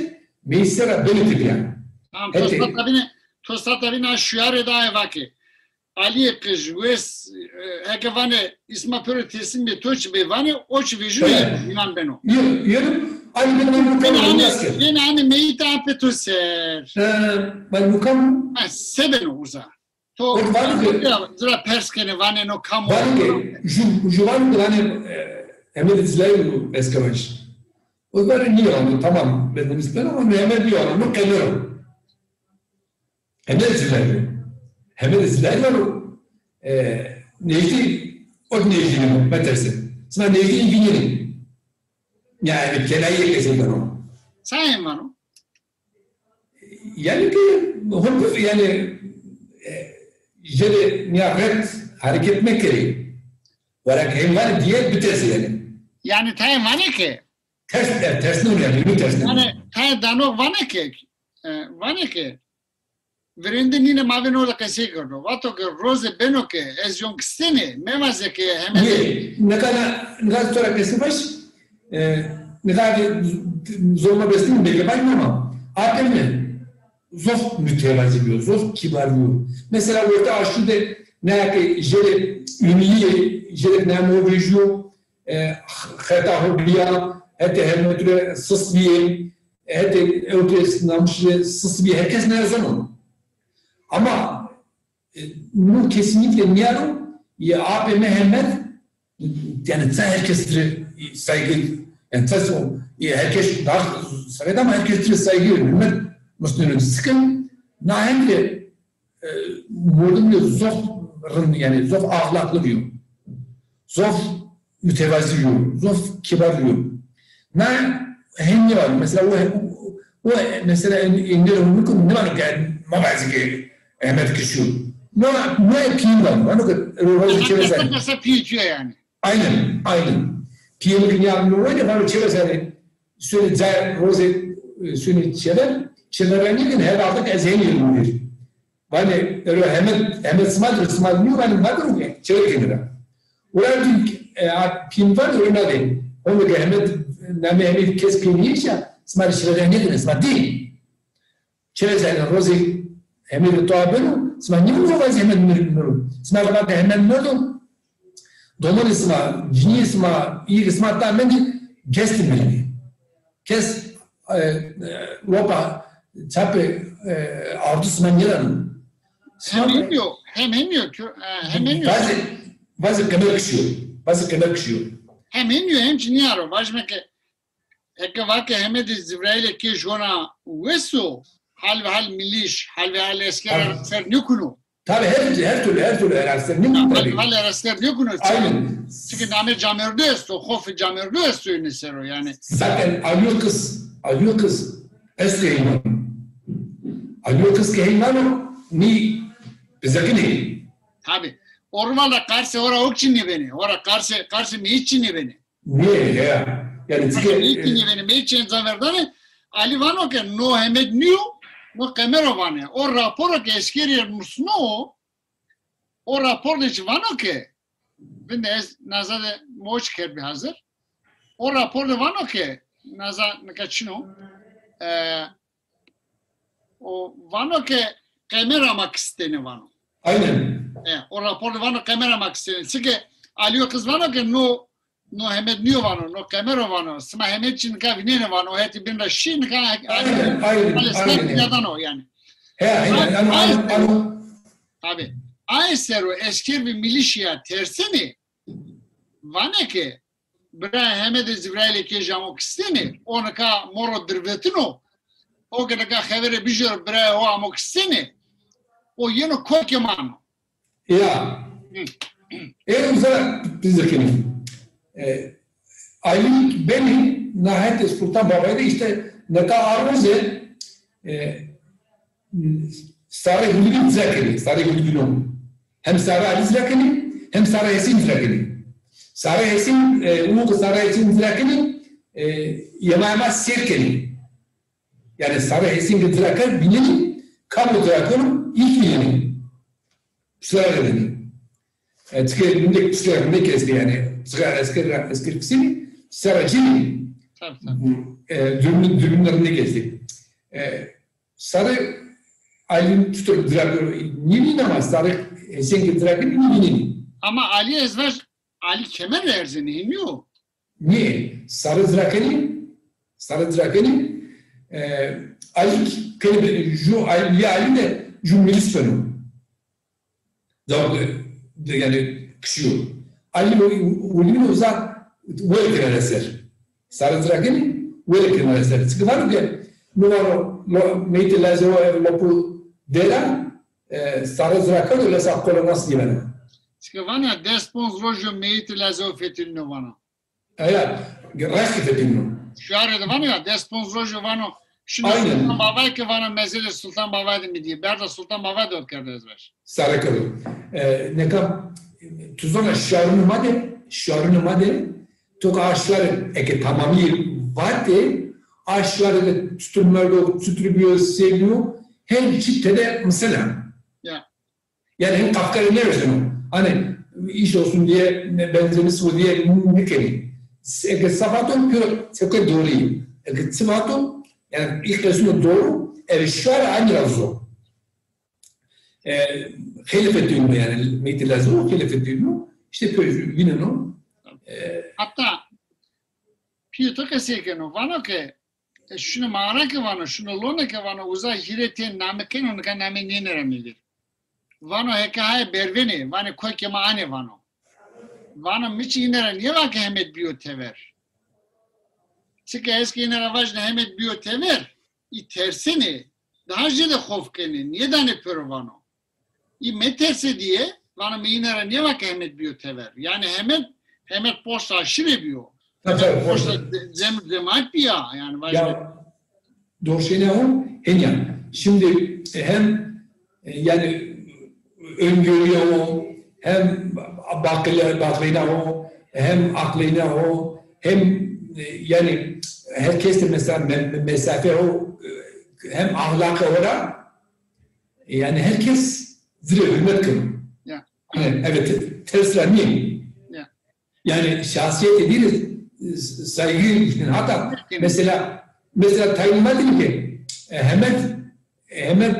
meyit ser ra benê tepîya. Tamam, to sata bîne, to sata bîne şuyarê da eva ke. Alîyê Qiz, wes, e, heke vanê, îsma pêro teslîm bê, to çi bê vanê, o çi vejîno, evet, yeno, înan beno. Yeno, yeno, Alî beno, yeno, yeno, yeno, yeno, yeno, yeno, meyit apê to ser. E, ben mukam. Ha, se beno uza. To, o vano ke, zira pers kenê, vanê no kam o? Vano ke, ju, ju vano ke vanê, e, Hemedê Cilayî ro eske vaj. O vano nîyo, tamam, ben bunu isterim ama Hemedî yo, no qemer o. Hemedê Cilayî ro. Hemedê Cilayî ro, e, nejdî, o nejdî o, meterse. Sima nejdî vînenê. Yani, kenayîye kesê beno. Sayên vano. Yani ki, hol, yani, e, jede nîya ret hareket mekerê. Wara ke hên vanê diye bitersê yani. Yani tayê vanê ke? Ters, e, tersneno yani, mi tersneno. Yani tayê dano vanê ke, e, vanê ke, virênde nîne ma vêne orada qesey kerdo. Vato ke roze beno ke ez yon kistenê, mevaze ke Hemedê. Nê, nika na, nika to ra qesey vaj, e, nika de zorla besnî belkî vaj ama apê mi zof mütevazî bîyo, zof kîbar bîyo. Mesela orta aşu de naya ke jêde ünlü yê, jêde name ho vejîyo, e, xeta ho bîya, hetê Hemed re sis bîyê, hetê ewtê namşî re sis bîyê, herkes naya zono. Ama, e, no kesinlikle nîya ro, ya apê mi Hemed, yani ça herkes tire saygı, yani ça so, e, herkes daha saygı ama herkes tire saygı, hürmet musneno. Sikin, na hem de e, mordem bîyo zof rind, yani zof axlaqlı bîyo. Zof mütevazî bîyo, zof kîbar bîyo. Na hên nêvano, mesela o, o, o mesela en, en, nêvano ke ma vazî ke Hemed kişîyo. No, no pîyî vano, vano ke ro, rozê çêveserî. Mesela pîyî çîyo yani. Aynen, aynen. Pîyê mi ke nîya mi wayne, vano çêveserî, sonê cayê rozê, e, sonê çêver, çêver ra nêkenê, her altık ez hên yeno ver. Vanê, ero Hemed, Hemed sima dir, sima nîyo, vanê ma dir, çêver kenê ra. Ora dî, e, a pîyê mi vanê, ero na de. Hono ke Hemed, namê Hemedî kes pê nêşa, sima rê şirerex nêkenê, sima dî. Çerez, yanî rozê Hemedî toa beno, sima nêvano vazê Hemed mir-, miro. Sima rê vake Hemed mirdo, domonê sima, cinîyê sima, îyê ke sima ta mendî, gestî mirinê. Kes, e, e, lopa çapê, e, ardu sima nêdano. Hem hênî yo, hem hênî yo, kö-, e, hem hênî yo. Vazê, vazê qemer kişîyo. Vazê qemer kişîyo. Hem hênî yo, hem çî nîyaro. Vajime ke, eke vake Hemedî Zîvrayîlê kê jona wes o, hal ve hal milîş, hal ve hal esker ser nêkuno. Tabii, her, her türlü, her türlü herhalde. Ne mümkün tabii. Hal, hal esker nêkuno. Aynen. Çünkü namê camêrdû esto, xofê camêrdû esto ine ser o, yanî. Zaten Alîyo Kız, Alîyo Kız esto heywan. Alîyo Kız ke heywan o, nî bizekinê. Tabii. O rival ra Qarsê ora ok çî nêbenê. Ora Qarsê, Qarsê mi hiç çî nêbenê. Nê, ya. Yanî çike, e, nêbenê, meyît çê înzan verdanê, Alî vano ke no Hemed nîyo, no qemero vanê. O raporo ke eskerî nusno, o rapor de çi vano ke, vinde ez naza de moç kerdbî hazir. O rapor de vano ke, naza nika çin o, e, o vano ke qemera ma kistêne vano. Aynen. E, o rapor de vano qemera ma kistêne. Çike Alîyo Kız vano ke no, no Hemed nîyo vano, no qemero vano. Sima Hemed çî nika vînenê vano. O hetê bin ra şî nika. Aynen, aynen, aynen. Dano yanî. He, aynen. Ay, ano, ay, ano, ano. Tabii. Ay ser o esker ve milîşya tersenê, vanê ke birayê Hemedê Zîvrayîlê kê jamo kistêne, o nika moro dirvetino, o ke nika xevere bijero birayê ho amo kistêne, o yeno kokê ma no. Ya. Hı. Ê uza bizekinî. E, Alî benî na hetê Sultan Babay de îşte nika a roze, e, Sarê Hudgûn zira kenî, Sarê Hudgûno. Hem Sarê Alî zira kenî, hem Sarê Hesîn zira kenî. Sarê Hesîn, e, û Sarê Hesîn zira kenî, e, yema yema sêr kenî. Yanî Sarê Hesîn ke zira kerd, vînenî, kam ke zira keno, îlk vînenî. Pisra ra vînenî. E, çike rindek pisra rindek estê yanî. Pisra esker ra, esker kişînî, pisra ra cinî. Tabii, tabii. E, dürbün, dürbün rindek estê. E, Sarê Alî tuto zira keno nîvînî ama Sarê Hesîn ke zira kenî nîvînenî. Ama Alî ez vaj, Alî kemer ra erzenê, hênî yo? Nê, Sarê zira kenî, Sarê zira kenî, e, Alî kenî, ju Alî, ya Alî de ju milîs beno. Dawk, e, de, yanî kişîyo. Alî o, o, o uza wele kenare ser. Sarê zira kenî, wele kenare ser. Çike vano ke, no vano, lo, meyîtê lazê ho ev lopu dera, e, Sarê zira kerdo, lesa qolo nas nêbena. Çike vano ya, des ponc rojo meyîtê lazê ho fetelîno vano. Eya, raştî fetelîno. Şuarê de vano ya, des ponc rojo vano, şino Sultan Babay ke vano, mezêlê Sultan Babay de mi dîye. Berda Sultan Babay de ot kerdo ez vaj. Sare kerdo. E, nika, tu zana şuarunê ma de, şuarunê ma de, to ke a şuarê eke tamamî vatê, a şuarê de çutur merdo, çutur bîyo, se bîyo, her çî tede misel a. Ya. Yanî hem kafkarê nêvejeno. Hani iş olsun diye, ne, benzemesi bu diye nikenî. Eke se vato, piro seke doğru. Eke çi vato, yanî ilk resmi doğru, ev şuar aynı lafzo. E, xeylê fetelîno yanî, meyîtê lazê ho xeylê fetelîno, işte piro vîneno. E, hatta pîyê to qesey keno, vano ke, e, şino mağara ke vano, şino lone ke vano, uza hîrê tên name keno, nika name nênê ra mi vîr. Vano heke haye bervenê, vanê kokê ma anê vano. Vano mi çî îne ra nêva ke Hemed bîyo tever. Çike ez ke îne ra vajîne Hemed bîyo tever, î tersenê, daha jêde xof kenê, nêdanê piro vano. Î meterse diye, vano mi îne ra nêva ke Hemed bîyo tever. Yanî Hemed, Hemed poşta aşîre bîyo. Tabii, tabii, poşta cem-, cemaat bîya. Yanî ya, doğru şey ne o? Henya. Şimdi, e, hem, e, yani öngörüye o, hem bakıla-, bakıyla o, hem aklıyla o, hem, e, yani herkes de mesela me-, mesafe o, e, hem ahlakı o da, e, yani herkes zire hürmet kılın. Ya. Hani, evet, te-, ters ra nîyê. Ya. Yani şahsiyetê dîrî e, saygı, hatta mesela, mesela Tayyip Madem ki, e, Hemed, Hemed,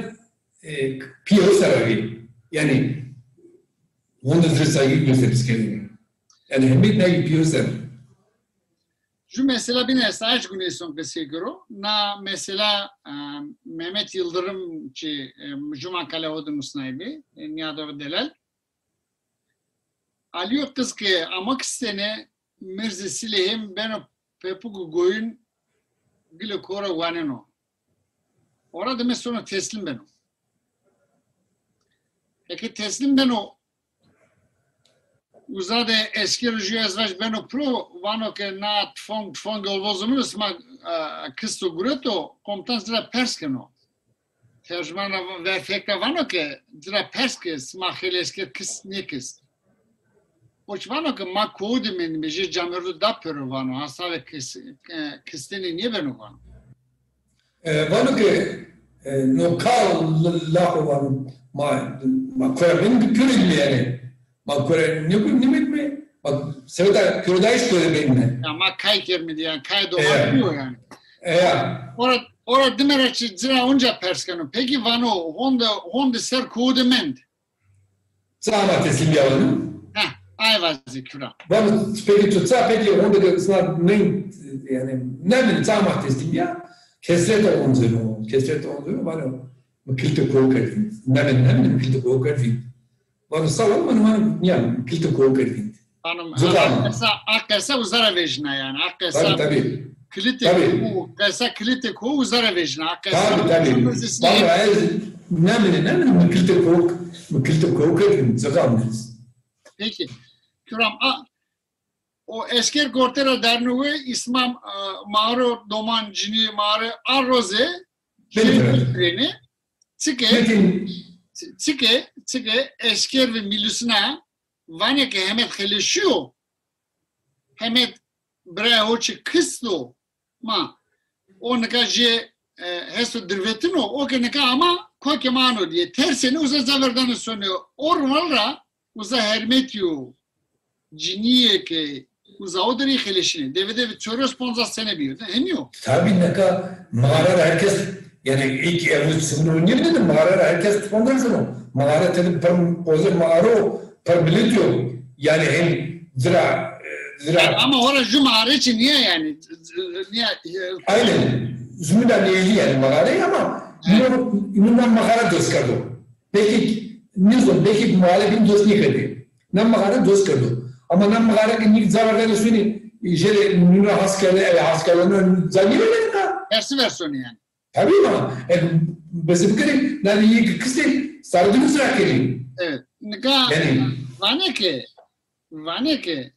e, piyê xo ser a vî. Yani, honde zî saygı gösterisi kerdî. Yani, Hemed nayî piyê xo ser. Ju mesela bîne esta, aş gunê son qesey kero. Na mesela, e, Mehmet Yıldırım ki, e, Cuma Kale ho de musnaybi, e, nîyadoxê delal. Alîyo qiz ke ama kistêne, mirzê Silê hên beno pepuk û goyun, gilê ko ra waneno. Ora dime sono teslim beno. Eke teslim beno, uza de esker ju ez vaj beno piro, vano ke na tifong, tifongê olvozê mi, sima, e, kisto gureto, komutan ci ra pers keno. Tercüman ra ve fek ra vano ke, ci ra pers ke, sima xêlê esker kist nêkist. O kî vano ke ma kowu de mendîme, jê camêrdo da pêro vano, hasavê kis-, e, kistêne nêbeno vano. E, vano ke, e, no ka l-, laxo vano, ma, ma kora mendîme, pêro dîme yanî. Ma kore nêgo-, nêmendîme, ma seveta kore dayîş kore benîme. Ya ma kay kerme de yanî, kay doman bîyo yanî. E ya. Ora, ora dime ra çi ci ra onca pers keno. Peki vano, honde, honde ser kowu de mend. Ça ma teslim bîya vano? Heh, ay vazî kura. Vano, peki tu ça, peki honde ke sima mend, yanî, nêmend, ça ma teslim bîya? Kesrete onzeno, kesrete onzeno, vano, mi kilitê kowu kerd vînd. Nêmend, nêmend, mi kilitê kowu kerd vînd. Vano, sağ ol, vano, vano, ya, kilitê kowu kerd vînd. Vano, a qesa, a qesa uza ra vejîna yanî. A qesa, tabii, tabii, kilitê kowu, qesa kilitê kowu uza ra vejîna. A qesa, tabii, tabii. Vano, ez nêmend, nêmend, mi kilitê kowu, mi kilitê kowu kerd vînd. Zixam nêz. Peki. Kuram, a, o esker gorte ra darno we, îsma, e, mağaro doman, cinî, mağaro a roze, Çike, çike, çike esker ve milisina vanê ke Hemed xeleşîyo, Hemed birayê ho çi kisto, ma o nika jê, e, hesto dirvetino, o ke nika ama kokê ma ano dîye. Tersêne uza ca verdane sonê Orval ra, uza hermetîyo cinîyê ke uza o de rê xeleşînê. Devê devê çewres poncas sene bîyo, de, hemî yo. Tabii, nika mağara ra herkes, yanî ilk ev sınır oynayabilir, mağara ra herkes tufandan sonra. Mağara tedi pir pozê mağara o, pir milet yo. Yanî hem zira, e, zira. Ama ora ju mağara çi nîya yanî. Nîya, e, aynen. Zumîna nêzî yanî mağara ama, ha, ino, ino na mağara dost kerdo. Belkî, nêzon, belkî mağara bîn dost nêkerdê. Na mağara dost kerdo. Ama na mağara ke nîk ca verdane sonê, jê rê nûna has kerdê, e, has kerdene ca nêverdene nika. Tersî ver sonê yanî. Tabii ama, e, bese bikerê, na yê ke kistê, sare dînû zira kerê. Evet. Nika, yanî, vanê ke, vanê ke,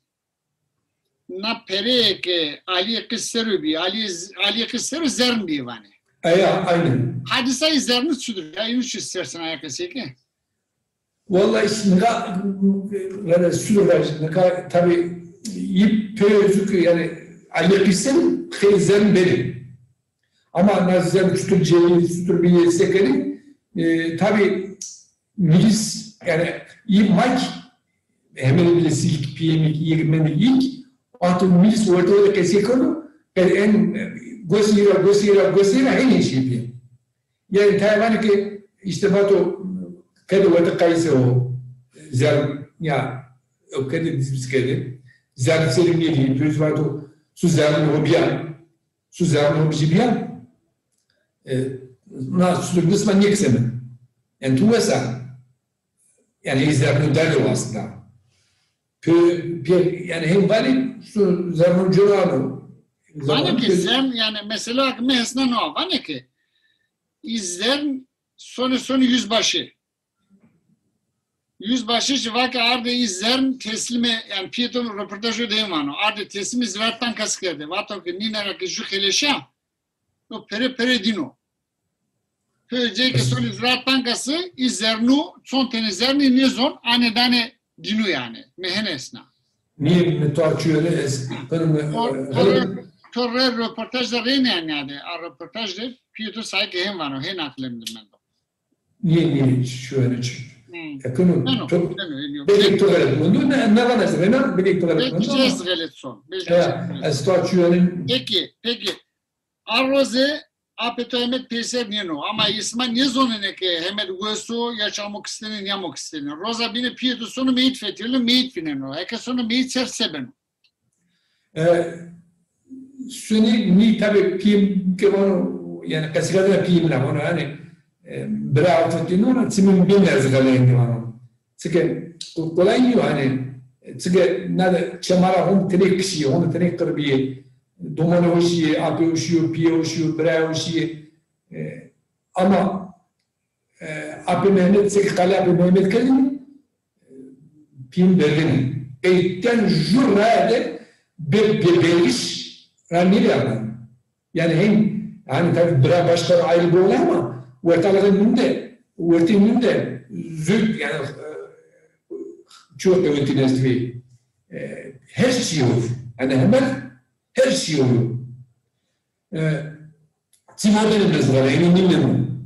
na pereyê ke Alîyê qîz ser o bî, Alîyê z-, Alîyê qîz ser o zern bî vanê. Eya, aynen. Hadîsayê zernû çudur? Ya, yû çi istersen aya qesey ke. Vallahi, nika, vele çudur vaj, nika tabii, yî pê zûk, yanî, Alîyê qîz ser o, xeylê zern benê. Ama na zern çutur cêrî, çutur bîyê, se kerî, e, tabii, milis, yanî, yî ma kî, Hemelê bîle silk pîyê mi kî, yê ke mendê ilk, wexto milis werte werte qesey keno, qe-, en, e, gosê yi ra, gosê yi ra, gosê yi ra hênî şey bîye. Yanî tayê vanê ke, îşte vato, qede werte qayîse o, zern, ya, o qede dizbîz kerdê, zern serî nêdî, pêro zî vato, su zernê ho bîya. Su zernê ho bijî bîya, e, na su nisma nêkiseme. Yanî tu wes a. Yanî ey zernû derdê ho aslında. Pê, pê, yanî hem vanê su zernû cêr ano. Vanê ke zern, yanî mesela ke mi hesneno, vanê ke î zern sonê sonê yüzbaşı. Yüzbaşı jî vake ardê î zern teslîmê, yanî pîyê to roportajê de hên vano. Ardê teslîmê Ziraat Bankası kerdê. Vato ke nîne ra ke ju xeleşa, no pere pere dîno. Pê cê ke sonê Ziraat Bankası, î zernû, çond tenê zernî nêzon, anê danê dînû yanî. Mi hên esna. Nîye mi to çîyo rê ez, pir mi, to, e, to rê, to rê roportaj de rê nêanîyadê. A roportaj de pîyê to say ke hên vano, hên aqilê mi de mendo. Nîye, nîye, çîyo rê çi. Hmm. Ekunu, beno, to, beno, beno. Belki to xelet mundu, ne, ne vana ez rena, belki to xelet mundu. Belki ez xelet son. Belki ez xelet son. Esta çüyenin. Peki, peki. A roze apê to hemed peyser nêno. Ama îsma nêzonenê ke hemed wes o ya çamok istenê, nîyamok istenê. Roza bîne pîyê to sono meyit fetelîno, meyit vîneno. Eke sono meyit ser se beno? E, sunî nî tabî pîyê ke vano, yanî qesekerdena pîyê min a, vano yanî, e, bira fetelîno, çimî bîn ez xeleyên vano. Çike qo-, qolay nîyo hanî, çike na de çê ma ra hon tenê kişîyê, hon tenê qir bîyê. Domanê ho şîyê, apê ho şîyo, pîyê ho şîyo, birayê ho şîyê. E, ama, e, apê Mehmet, çike qalê apê Mehmet kerdî, e, pîyê mi berdêne. Qey ten jû raye de be-, be-, bergiş ra nêvîyardanê. Yanî hem, hani tabii bira başka ayrı bir olay ama ortalığı ninde, ortaya ninde züht yani, e, çok da ötünüz gibi, e, her şey olur. Yani hemen her şey olur. E, çima benim mesela, yani bilmiyorum.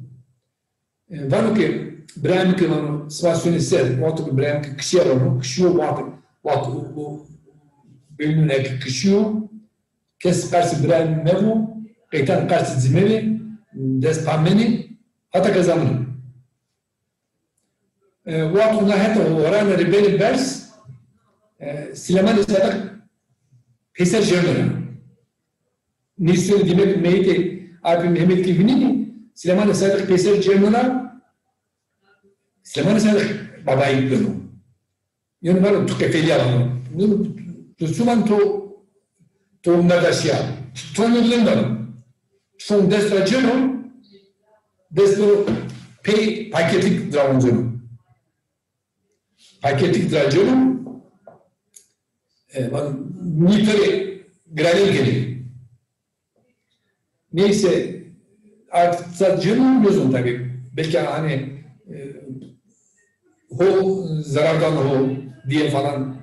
E, vano ke, birayê mi ke vano, siba sonê ser, wexto ke birayê mi ke kişîya vano, kişîyo wexto, wexto o, o, beynûn eke kişîyo, kes qersê birayê mi mevo, qeytan qersê cimevê, dest pa menê, hata ke zamino. E, wexto na heta horane rê benê berz, e, Silêmanê Sadiq peyser cêrno ra. Nîsênî dîmek meyitê apê Mehmet kî vînenî, Silêmanê Sadiq peyser cêrno ra, Silêmanê Sadiq babayî beno. Yanî vano tu qefelîya vano. Tu çiman to, to merda şîya. To nêvîneno. Şon dest ra cêno, dest beno pey paketlik dirawonceno. Paketlik dira cêno, e, van, nî perê giranî kenê. Neyse, artık zat cêno nêzon tabii. Belki hani, e, ho zerar dano ho diye falan.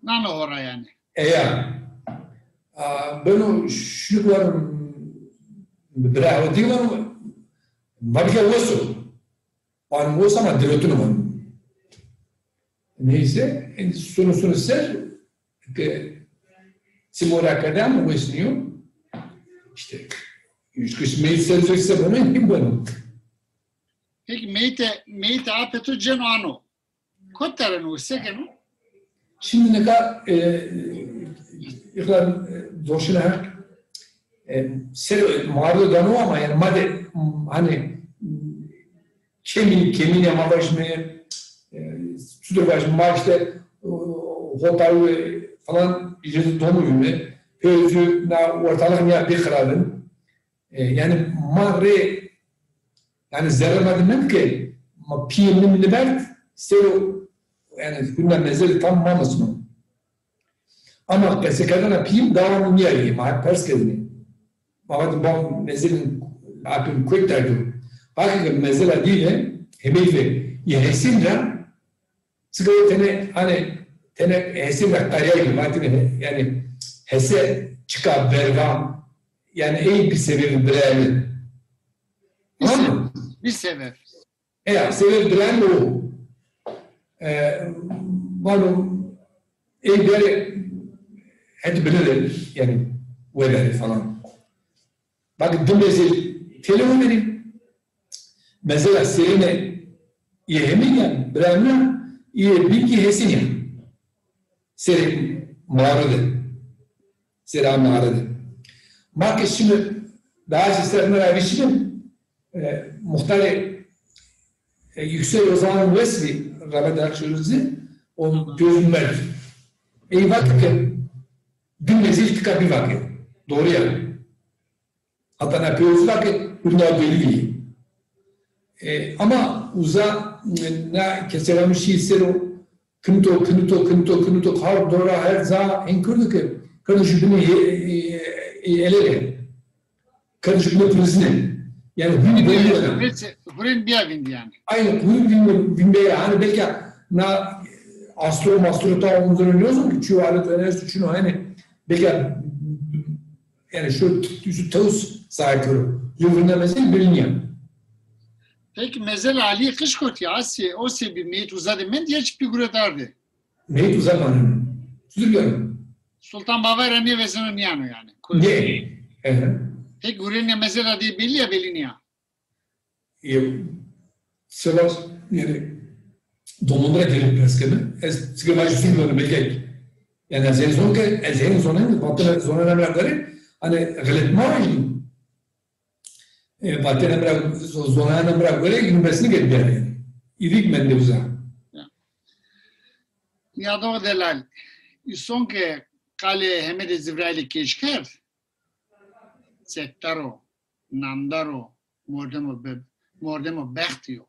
Nano ho ra yani. E ya. A, beno şunu var, bira ho diye var, ma bir kere olsun. Vano wes ama diretino vano. Neyse, e, sono sono ser ke çimo ra kerde ama wes nîyo. İşte, üç kişî meyit ser ser se beno, kim beno? Peki meyite, meyite apê to ceno ano. Kot dereno, se keno? Şimdi nika, e, ixlan, e, doşina, e, ser, mağarada dano ama yani ma de, m, hani, m, kemî, kemîne ma vajîme, e, çutir vajîme, ma işte, o, hotawi falan îcazet domu vîme, pê özü na ortalık nîya bê xirabin. E, yani ma rê, yani zerre ma de mend ke ma pîyê min niberd, sero, yani hunda mezelî tam ma misno. Ama qesekerdena pîyê mi dewam nîyayî, ma hep pers kerdinî. Ma vatî ba mezelî apê mi kotî derdo. Haqîqe mezela dî ve, hemeyî ve, yê Hesên ra, çika tenê, hani, tenê Hesên ra qeryayî, vatîne, yani, Hese çika verva, yani, ey bî sebebê birayê mi. Tamam mı? Bî sebeb. Eya, sebeb birayê mi o. E, vano, ey bere hetî bine de, yani, webere falan. Bak, di mezel têlewe verî. Mezela serêne yê Hemîn ya, bira mi ya, yê bîn kî Hesîn ya. Serê mağara de. Serê a mağara de. Ma ke şîme daha ser nira vîşîme, e, muxtarê, e, Yüksel Özalan wes bî, rahmet Akşenerci, o pêzû merd. Ey vat ke, di mezil tika bî vake. Doğru ya. Hata na pêro uza ke hurma belî yê. E, ama uza, e, na keseramîşî ser o kinito, kinito, kinito, kinito, har dora her ca hên kerdo ke kerdo jü binê he-, e, e, elere. Kerdo jü binê prizine. Yani hurî belî yê. Hurên bîya vîndî yani. Aynen, hurî vîn-, vîndeya. Hani belki na astro mastro ta onzoro nêzon ki çiyo alet enerjisi çino hani belki Yani şu, şu tewz zahir kero. Yo vînda mesela biliniyor. Peki mezela Alîyê Qij kotî, a se, o se bî, meyit uza de mend ya çi pî guret ardê? Meyit uza maneno. Çutir bîyano? Sultan Bavay ra nêvezeno nîyano yanî. Nê. Peki gurênîya mezela de bellî ya, bellî nîya? Seba, yanî, domon ra gelip pers keme. Ez çike vajî, çutir bîyano, belkî. Yanî ez hên zon ke, ez hên zonen, vatene, zonena mi ra gore, hanî xelet ma vajî. E, vatene mi ra, zo-, zonena mi ra gore, yunîversîtî ke bîyarê. Îdîk mendê uza. Nîyadoxê delal, îson ke qalê Hemedê Zîvraîlî Kêj kerd, çekdar o, namdar o, mordemo be-, mordemo bextî yo.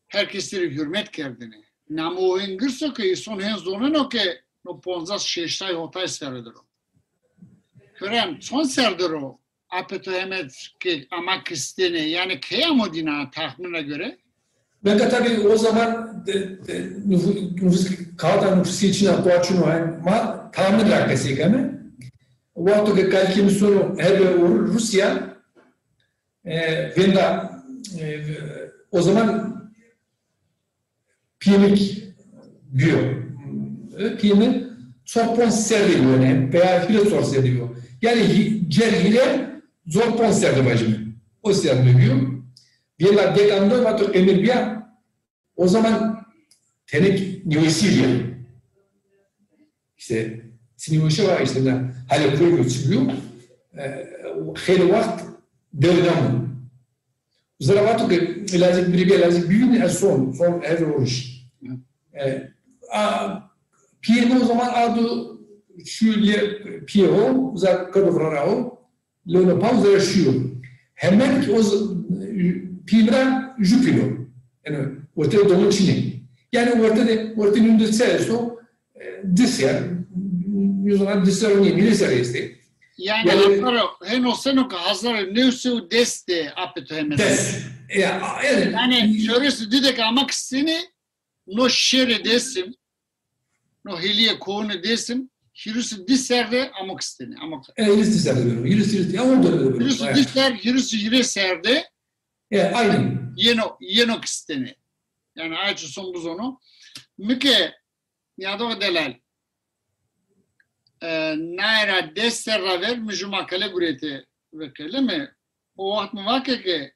Her kesî rê hurmet kerdêne. Namo o hên girs o ke îson hên zoneno ke no ponzas, şeştay, hotay serre der o. Kerem, çond serre der o apê to Hemed ke ama kistêne, yanî key amo dîna, tahmîna gore? Belki tabii o zaman de, de, nüfus, nüfus, kağıda nüfusiye çin a, koa çin o, yanî ma tahmin ra qesey keme. Wexto ke kalikê mi sono herbe Rusya, e, vênda, e, o zaman pîyê mi bîyo. E, pîyê mi çor ponc serre bîyo, yanî peya hîrê çor serre bîyo. Yanî hî-, cer hîrê, zor ponc serre vajîme. O serre bîyo. Vênda dek ando, vato qemir bîya. O zaman tenik nîweşî bîya. Îşte, çi nîweşî var, îşte, na, hale koy çi bîyo, e, xeylê wext dew namo. Uza ra vato ke lazim biri bîya, lazim bî, ez son, son her oruç. E, a, pîyê mi o zaman ardo şu lê pîyê ho, uza kerdo vira ra ho, lewno pa uza ra şîyo. Hemen ki o z-, pîyê mi ra ju kîlo. Yanî werte de domon çin ê. Yanî werte de, werte nîyûn de çi esto, e, di ser, yüz ona di ser nîyê, hîrê ser estê. Yanî, yanî hazar, hên oseno ke hazar û new sey û des de apê to Hemed. Des. Ya, yanî. Yanî, şorê se di de ke ama kistêne, no şêrê Dêsim, no hêlîyê kounê Dêsim, hîris û di serre amo kistêne. Amo ki-, e, hîris û di serre beno. Hîris, hîris, ya on dönemi beno. Hîris û di serre, hîris û hîrê serre. E, aynen. Yeno, yeno kistêne. Yanî, ay çi son bizono. Mi ke Nîyadoxê delal. E, naye ra des serra ver mi ju makale gurete ve kelime. O wext mi vake ke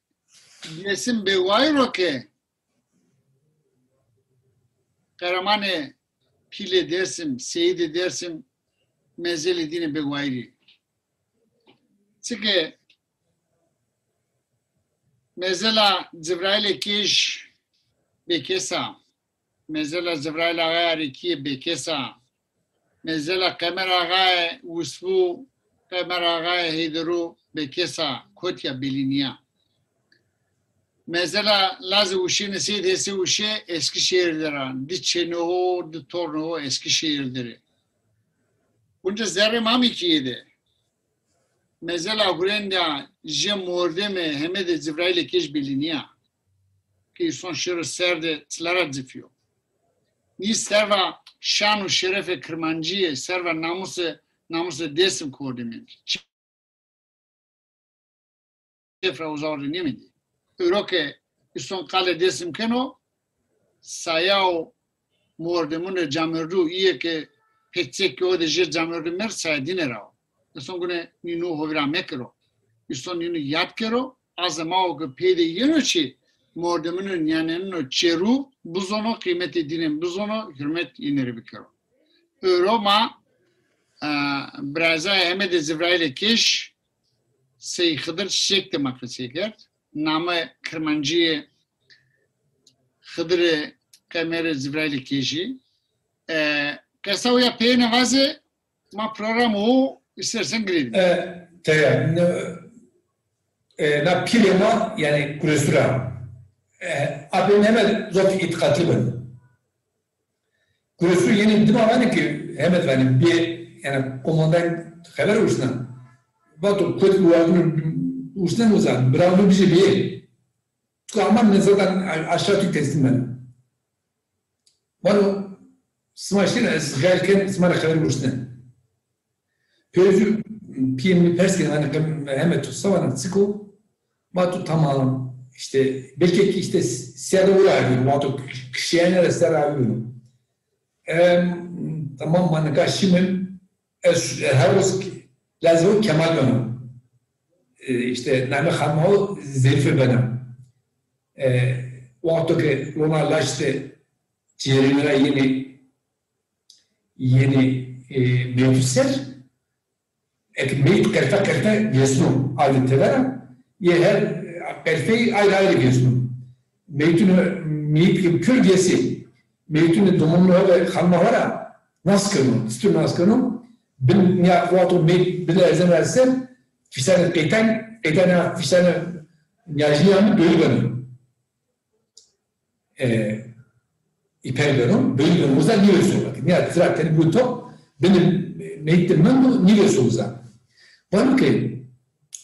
Dêsim bêwayîr o ke qeremanê pîlê Dêsim, seyîdê Dêsim mezelê dîne bêwayîrî. Çike mezela Civrayîlê Kêj bêkes a. Mezela Civrayîl Axayê Arikîye bêkes a. Mezela Qemer Axayê Wisvû, Qemer Axayê Heyderû bêkes a, kotî ya, belî nîya. Mezela lazê Uşênê Seyîd Hesê Uşê Eskişehir der a, di çênê ho, di tornê ho Eskişehir der ê. Unca zerrê ma mîkîye de. Mezela hurênda jê mordemê Hemedê Civrayîlê Kêj belî nîya. Ke îson şêro ser de çila ra cifîyo. Nî serva şan û şerefê Kirmancîye, serva namusê, namusê Dêsim kordemêndî. Çêf ra uza orde nêmendî. Ewro ke îson qalê Dêsim keno, saya û mordemunê camêrdû, îyê ke pêçekê ho de jê camêrdû merd, saya dîne ra o. Îson gune nînû ho vîra mekero. Îson nînû yad kero, azê ma o ke pey de yeno çi, mordemunê nîyanenûn o çêrû bizono, qîmetê dîne bizono, hurmet yîne rê bikero. Ewro ma, e, birazayê Hemedê Civrayîlê Kêj, Sey Xidir Çiçek de ma qesey kerd. Name Kirmancîye Xidirê Qemerê Civrayîlê Kêjî. E, qesa uya peyêne vaze, ma program o istersen girêdîme. E, teya, ne, e, na pîrê ma, yanî Kuresû ra, e, apê mi heme zof îtîqatli bin. Kuresû yenî dima vanê ke Hemed vanê bê, yanî komandan xeber uşna. Vato kot û wagno uşnen uza, birawno bijê bê. Çuka ama ne zaten a-, aşağı Türk teslim ben. Vano sima şîn ez xeyal ken sima ra xeber uşnen. Pêro jû pîyê mi pers keno, vanê, Hemed, to se vana, çik o? Vato tamam. işte belki ki işte serra ora avîno, wexto kişîyayene ra serra avîno. Em, tamam, ma nika şimim, ez her roz lazê ho Kemal beno. E, işte namê xanima ho Zerîfe beno. E, wexto ke lona laşte cêrêne ra yenê, yenê, e, meytû ser, eke meyt qerfe qerfe vêsno, aydê tever a, yê her qerfeyî ayrî ayrî vêsno. Meytûnê, meyt ke pir vêsê, meytûnê domonunê ho ve xanima ho ra nas keno, çitur nas keno, bin ya wexto meyt bilerzeno ra ser, fîsanê qeytan, qeytanê fîsanê nîyajnî yanî bölü beno. E, îper beno, bölü beno uza, nîvêso. Nîya tira tenê bû top, binê meyît de mendo, nîvêso uza. Vano ke,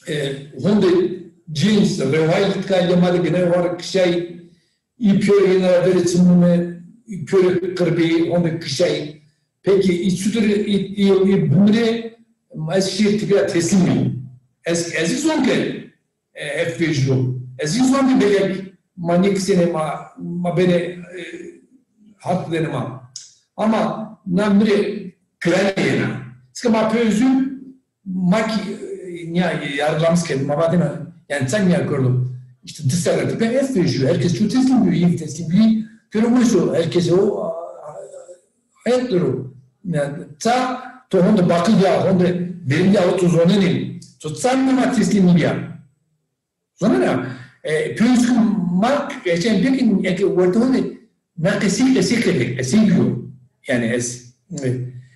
e, honde cins, rewayî tika lê ma de gina war kişay, î pîyorê yena ra verê çimnûme, î pîyorê qirbî, honde kişay. Peki, î çutir, î, î, î bimirê, ez şîyê tîbî ra teslîm bî. Ez, ez zî zon ke, e, ef vejîyo. Ez zî zon ke belek ma nêkisênê, ma, ma benê, e, hak denê ma. Ama na mi rê kiranê yena. Çike ma pê zû, ma kî, e, nîya yargılamış kenê, ma vatêna, yanî ça nîya kerdo. İşte di serre tîbî ra ef vejîyo. Herkes çu teslîm bîyo, yî teslîm bî. Kero weş o, herkes o, a, a, Hep duru. Yanî, ça to honde baqil ya, honde verîn ya, ho to zonenê. To ça nêma teslîm nîbîya. Zonena, e, pêwîst ki ma geçen peki eke werte honde na qesey, qesey kerdê, qesey bîyo. Yanî ez, e,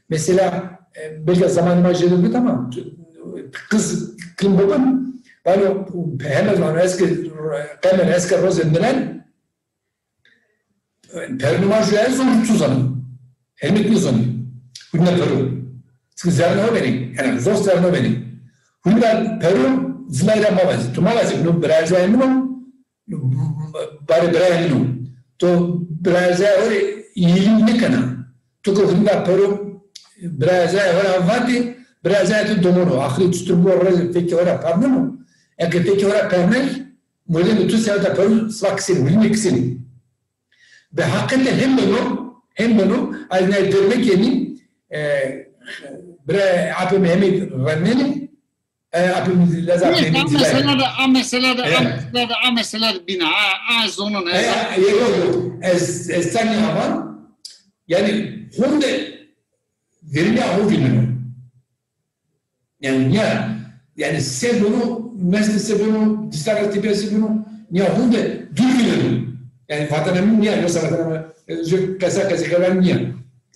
mesela, e, belki zamanê ma jêde bid ama, qiz kim bibin, vano, hemen vano, ez ke qemer, ez ke roze miren, Perunê ma ju ez zon, tu zona. Helmît nêzonî. Hûnîna peru. Çike zerrnê ho benî. Yanî zor zerrnê ho benî. Hûnîna peru zilay ra mavazî. Tu mavazî, no biraerzayê min o, barê birayê min o. To biraerzayê ho rê îyilî nêkena. Tu ke hûnîna peru biraerzayê ho ra vatê, biraerzayê to domon o. Axirî çutir bo rê fekê ho ra perneno. Eke fekê ho ra pernay, modemê tu seweta peru siva kisenî, hûnî nêkisenî. Bi heqîqet de hem beno, hem beno, ez ney derme kenî, e, bira apê mi hemî remnenî, e, apê mi leza. Nê, hemî a zilay. Mesela de, a mesela de, a mesela de, a mesela de bîna, a, a zonun, e. E, e, yo, yo. Ez, ez tenî avan, yanî honde verînîya ho vîneno. Yanî nîya, yanî se beno, mestê se beno, dîsara tîbîya se beno, nîya honde dûr vîneno. Yanî vatena mi nîya, yoksa vatena mi, e, ju qesa qesê xelan nîya.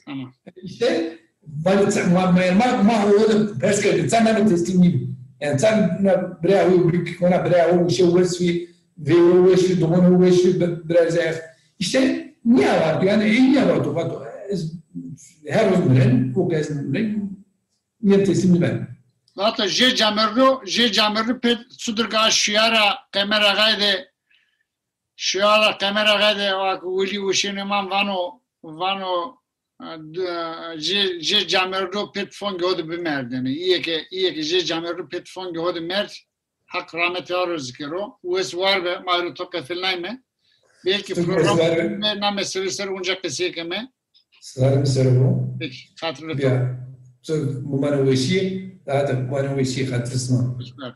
Tamam. İşte, ma, ma, ma, ma o de pers kerdî, ça name teslîm nîbî. Yanî ça na biraya ho, ona biraya ho, şey weş bî, veyro weş bî, domon ho weş bî, bi-, biraz zayıf. İşte, nîya vato, yanî, e, nîya vato, vato, ez, her roz miren, o ke ez miren, Nê teslîm nîben. Vata jê camerro, jê camerro pê sudirga şiyara Qemer Axay de, şiyara Qemer Axay de, wak wilî wişênê man vano, vano, e, d-, jê, jê camerro pê tifongê ho de bimerdêne. Îyê ke, îyê ke jê camerro pê tifongê ho de merd, Haq rahmetê ho rê zikero. Wes war be, ma ro to qefilnayme. Belkî program na mesele ser unca qesey keme. Sare mi ser o. Peki, xatirê to. Ya, tu bimane weşî, daha da bimane weşî, xatirê sima. Hoş geldin.